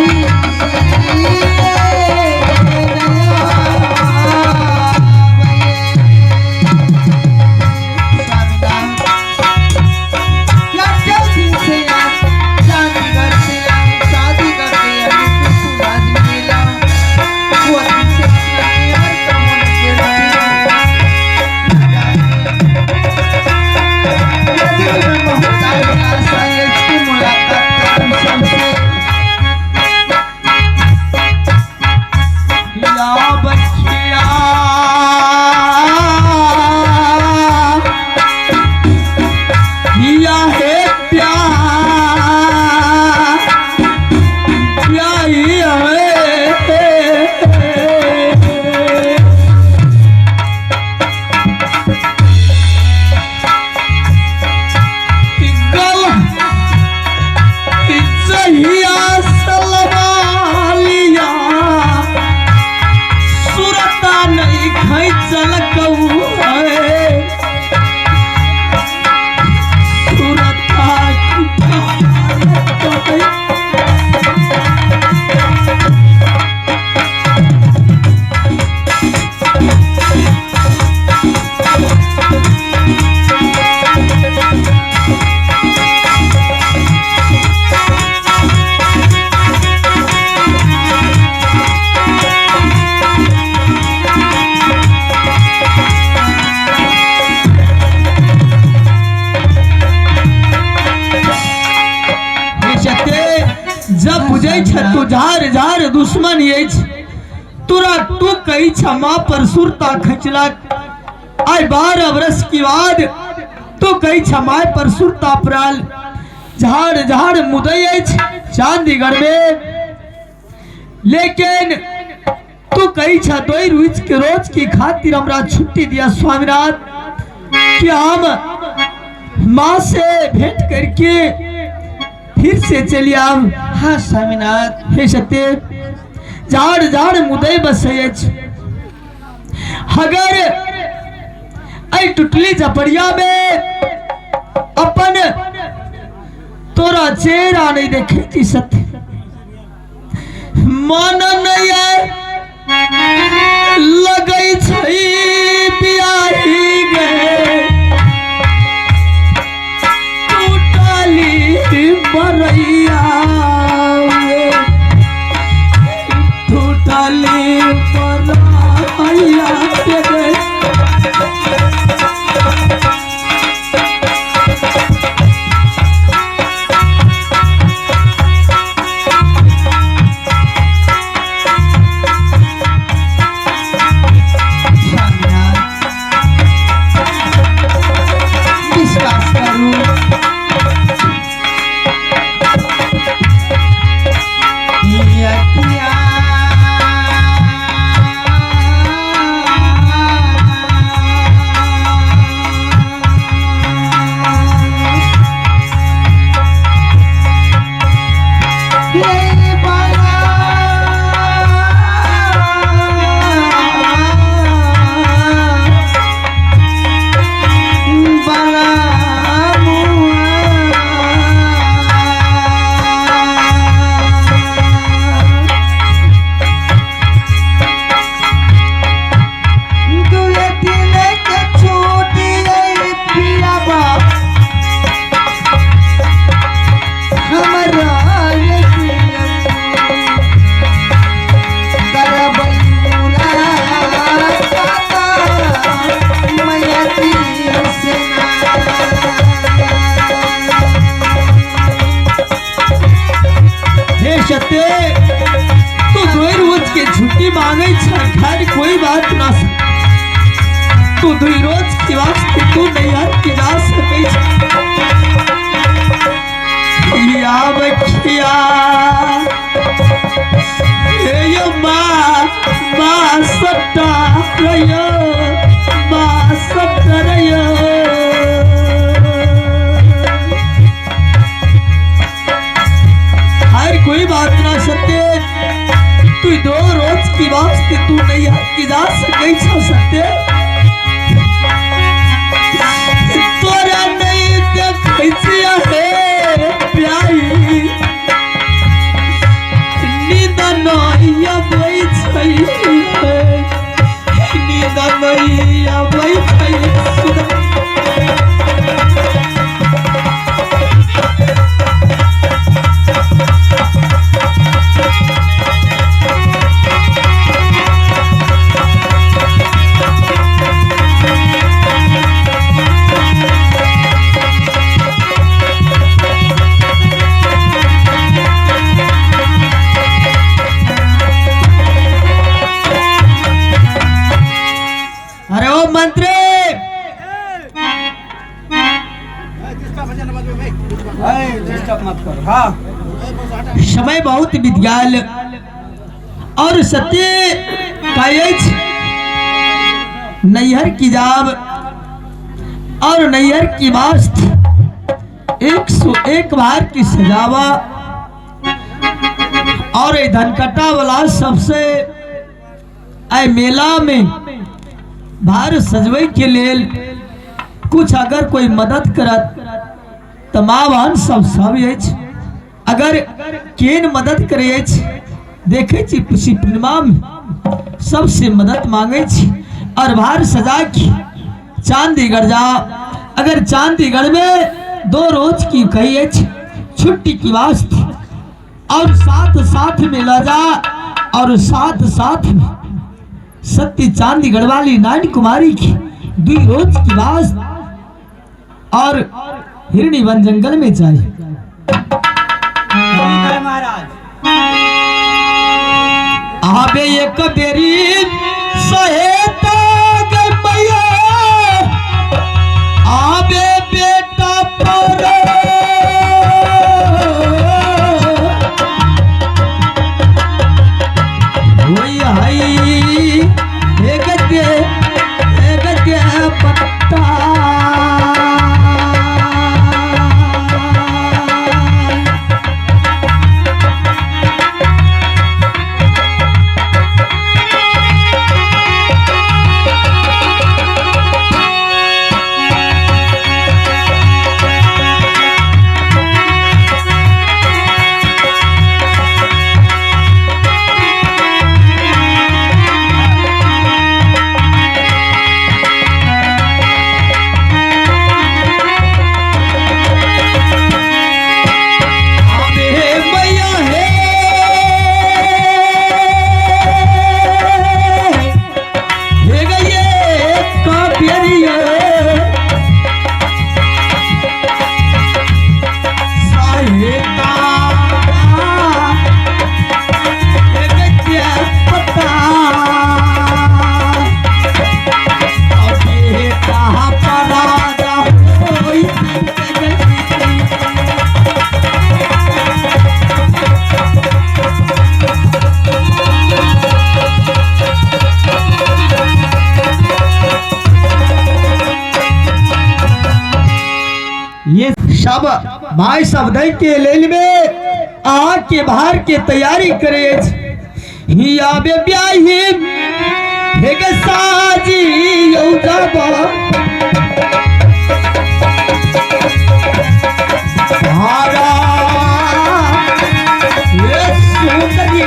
दुश्मन अछि तोरा तू कही क्षमा पर सुरता खचलक। आइ 12 वर्ष के बाद तू कही क्षमा पर सुरता पड़ल। झाड़ झाड़ मुदै अछि चांदीगढ़ में, लेकिन तू कही छा दोई रोज के रोज की खातिर हमरा छुट्टी दिया स्वामीनाथ कि हम माँ से भेंट करके फिर से चली आब। हाँ स्वामीनाथ। हे सत्य, झाड़ झाड़ मुदई बसै अछि। अगर एहि टुटली झपड़िया में अपन तोरा चेहरा नहीं देखे छी सत्य, मन नहीं लगै छै बियाही गे टूटली बरैया टूटली बरैया गे। स्वामीनाथ विश्वास करू, यतिया हे बाला बाला मुआ दुए दिन के छूटी पिया बाप हमरा हे सत्य, तू दुई रोज के छुट्टी मांगे छ, खैर कोई बात ना। तू दुई रोज के वास्ते तू नैहर के जा सकै छ। या बखिया हे यो माँ माँ सट्टा रयो माँ सट्टा रयो। हर कोई बात ना सत्य, तू दो रोज की वास्ते तू नहीं की जा सकै छ सत्य। तोरा नहीं देखै छियै हे प्यारी, नींद नहीं अबै छै, नींद नहीं अबै छै। अरे ओ मंत्री, समय बहुत बीत गया और सत्य कायज नैहर की जाब और नैहर की वास्त 101 बार की सजावा और ये धनकटा वाला सबसे आय मेला में भार सजवे के लेल कुछ अगर कोई मदद करत त माँ बहन सब सब अछि। अगर केन मदद करे अछि, देखे छी खुशी पूर्णिमा में सबसे मदद मांगे छी और भार सजा के चांदीगढ़ जा। अगर चांदीगढ़ में 2 रोज की कही अछि छुट्टी की वास्ते और साथ साथ में ला जा और साथ साथ में सत्य चांदीगढ़ वाली नानी कुमारी की 2 रोज की वास्ते और हिरणी वन जंगल में जाए। महाराज। आबे एक बेरी सहेता गे मैया आबे बेटा पर होई हई एक दे एक दे पत्ता। आबे मैया हे हे गये कापेरिये साहेता हे गये पता अबे कहाँ पराजा होई। ये सब भाई सब दै के लेल में आग के बाहर के तैयारी करे ही आबे ब्याही हे गे साजी यौ जाबा भागा ये सुंदरी।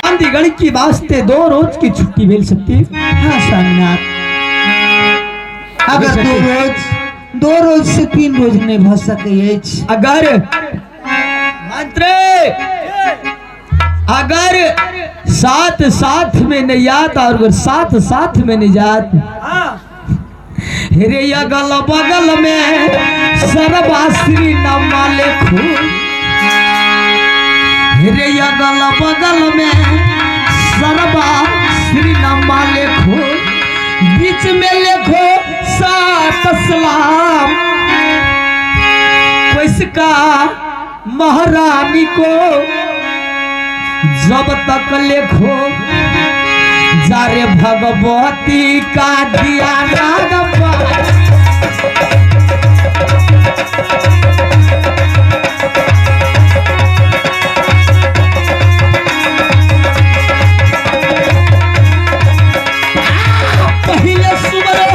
गांधीगढ़ की वास्ते 2 रोज की छुट्टी मिल सकती। हाँ स्वामीनाथ, अगर 2 रोज से 3 रोज नहीं भ सके अछि। अगर मंत्री अगर साथ साथ में नहीं आत और अगर साथ साथ में नहीं जात रे अगल बगल में सर्वाश्री नमा लिखू रे अगल बगल में सर्वाश्री नमा लिखो बीच में लिखो सात सलाम इसका महारानी को जब तक लिखो जारे भगवती का दिया नागप्पा। पहले सुमरो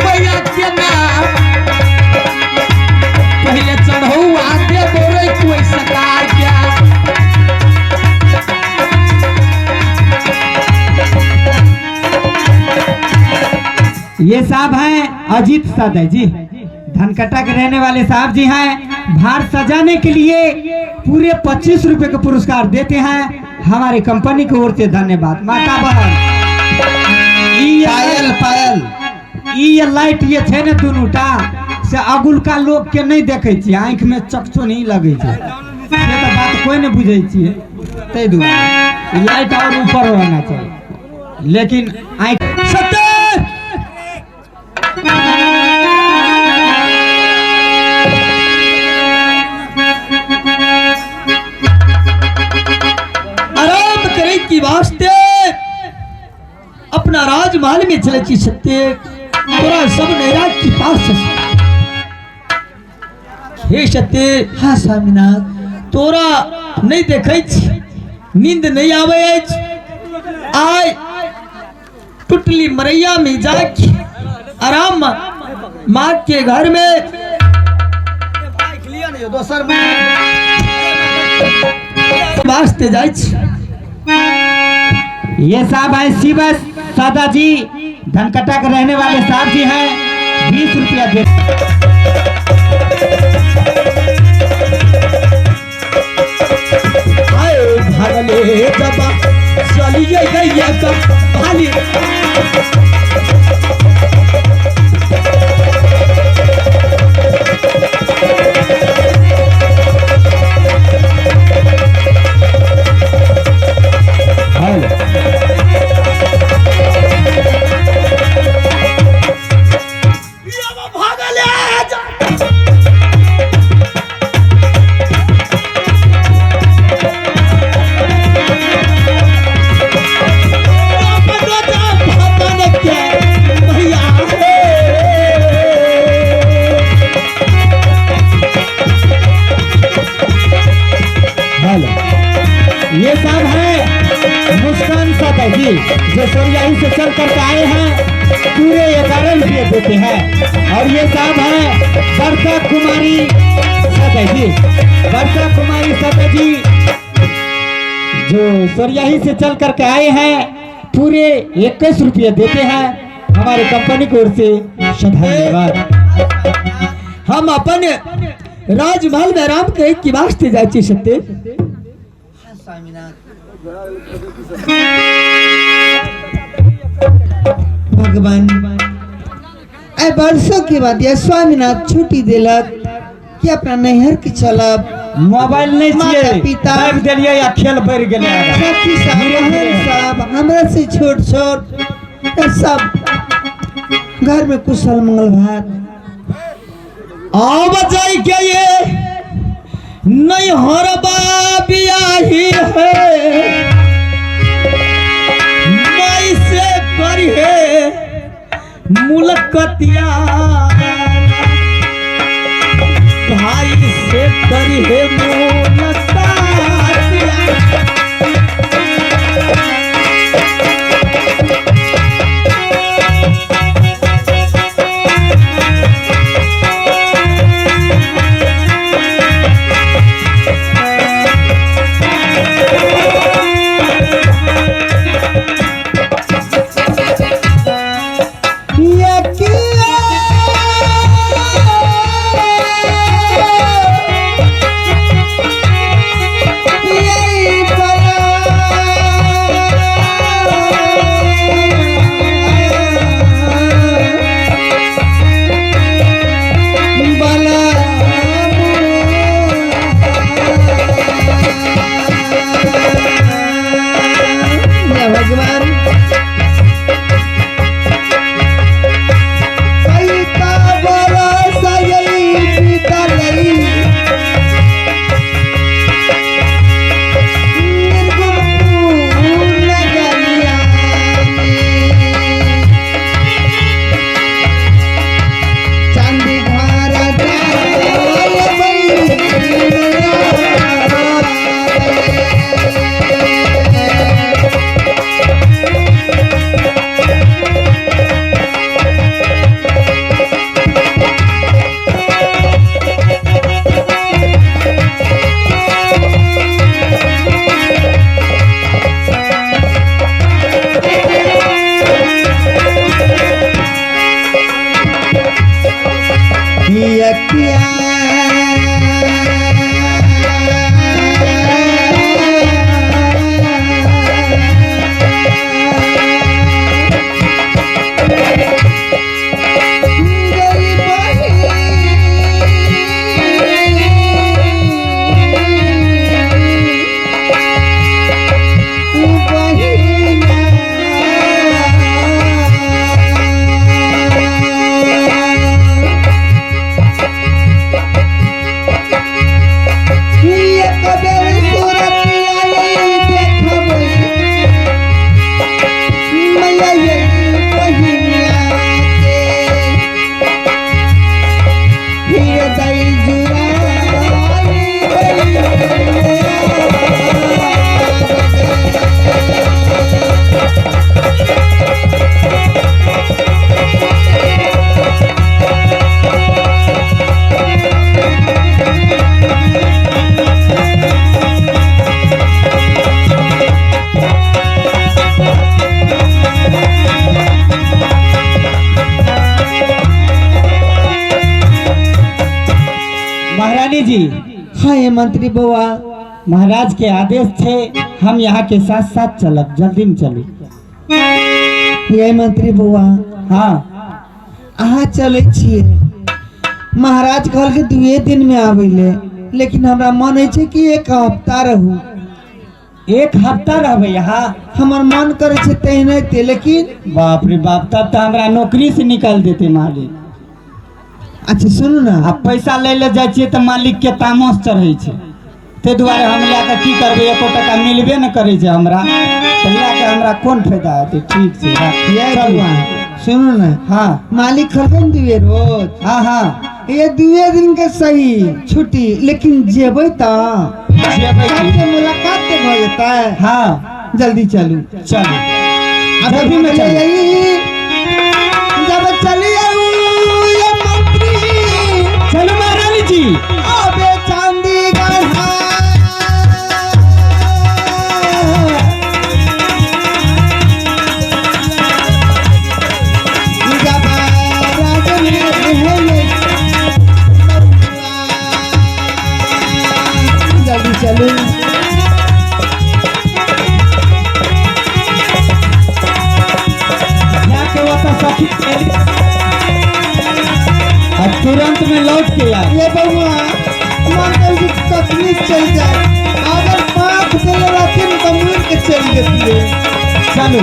मैया के नाम पहले चढ़ौआ दे बोरे कोई सकार क्या। ये साहब हैं अजीत सदय जी, धनकट्टा के रहने वाले साहब जी हैं। भार सजाने के लिए पूरे 25 रुपए का पुरस्कार देते हैं हमारी कंपनी की ओर से। धन्यवाद माता बहन। पायल पायल ई लाइट ये छै ने दुनूटा से अगुलका लोग के नहीं देखे छियै, आँखि में चकचो नहीं लगे छै, से तो बात कोई नहीं बुझे छियै, ताहि दुआरे लाइट और ऊपर होना चाहिए, लेकिन आँखि सत्य आराम करे की वास्ते अपना राजमहल में चले छी सत्य तोरा सब नैरा की पास है। हे सत्य। हाँ स्वामीनाथ, तोरा नहीं देखै छी, नींद नहीं आवे अछि, आय टुटली मरैया में जाके आराम माँ के घर में दोसर में। वास्ते जाइ छी। ये साहब है शिव सादा जी, धनकटा के रहने वाले साहब जी हैं, 20 रुपया दे। आए भागले दबा चलिए गैया का भाली। हेलो, ये साहब हैं मुस्कान सादा जी, जो सोरियाही से चल करके आए हैं, पूरे 11 रुपये देते हैं। और ये साहब हैं वर्षा कुमारी सादा जी, वर्षा कुमारी सादा जी जो सोरियाही से चल करके आए हैं, पूरे 21 रुपये देते हैं हमारे कंपनी की ओर से धन्यवाद। हम अपन राजमहल में आराम करे की वास्ते जाइ छी सत्य। भगवान, आइ वर्षों के बाद यह स्वामीनाथ छुट्टी दिलक कि अपना नैहर के चलब। मोबाइल नहीं माता चाहिए, पिता, दाबि देलियै आ खेल बढ़ि गेलै आगाँ। सखी साहब, बहन साहब, हमरा से छोट छोट सब घर में कुशल मंगल भात। आब जाय के ये नहीं हरबा बियाही है, माई से करी है मुलकतिया, भाई से करी है मुलकतिया। ये किया जी। हाँ ये मंत्री बउआ। महाराज के आदेश छे, हम यहाँ के साथ साथ चलब, जल्दी में चलू। ये मंत्री बउआ। हाँ। अहाँ चलै छियै, महाराज कहलकै 2 दिन में आबै ले, लेकिन हमरा मन होइ छै कि 1 हफ्ता रहू। 1 हफ्ता रहबै यहाँ? हमर मन करै छै तेनाहिते, लेकिन बाप रे बाप, तब तऽ हमरा नौकरी से निकालि देतै मालिक। अच्छा सुनू ना, आ पैसा लै ले जाइ छियै तऽ मालिक के तामस चढ़ै छै, ताहि दुआरे हम लए कऽ की करबै, एको टका मिलबे नहि करै छै हमरा, तऽ लए कऽ हमरा कोन फायदा हेतै। ठीक छै, ये चलू। बउआ, सुनू ना। हाँ। मालिक कहलकै ने 2 रोज। हाँ हाँ। ये 2 दिन के सही छुट्टी, लेकिन जेबै तऽ जेबै की? सबसे मुलाकात तऽ भऽ जेतै। हाँ। जल्दी चलू। चलू। अब जल्दी में चलू। जब चली आऊ ये मंत्री। चलू महारानी जी। अबे चांदी गढ़ा। जब राज में रहले जल्दी चलू। जाके वो तो सखी और तुरंत में लौट के आ। ये बउआ मन कर कि कखनी चल जाए, अगर पाँच देले रहथिन तो मुड़ के चल जेतिए। चलू।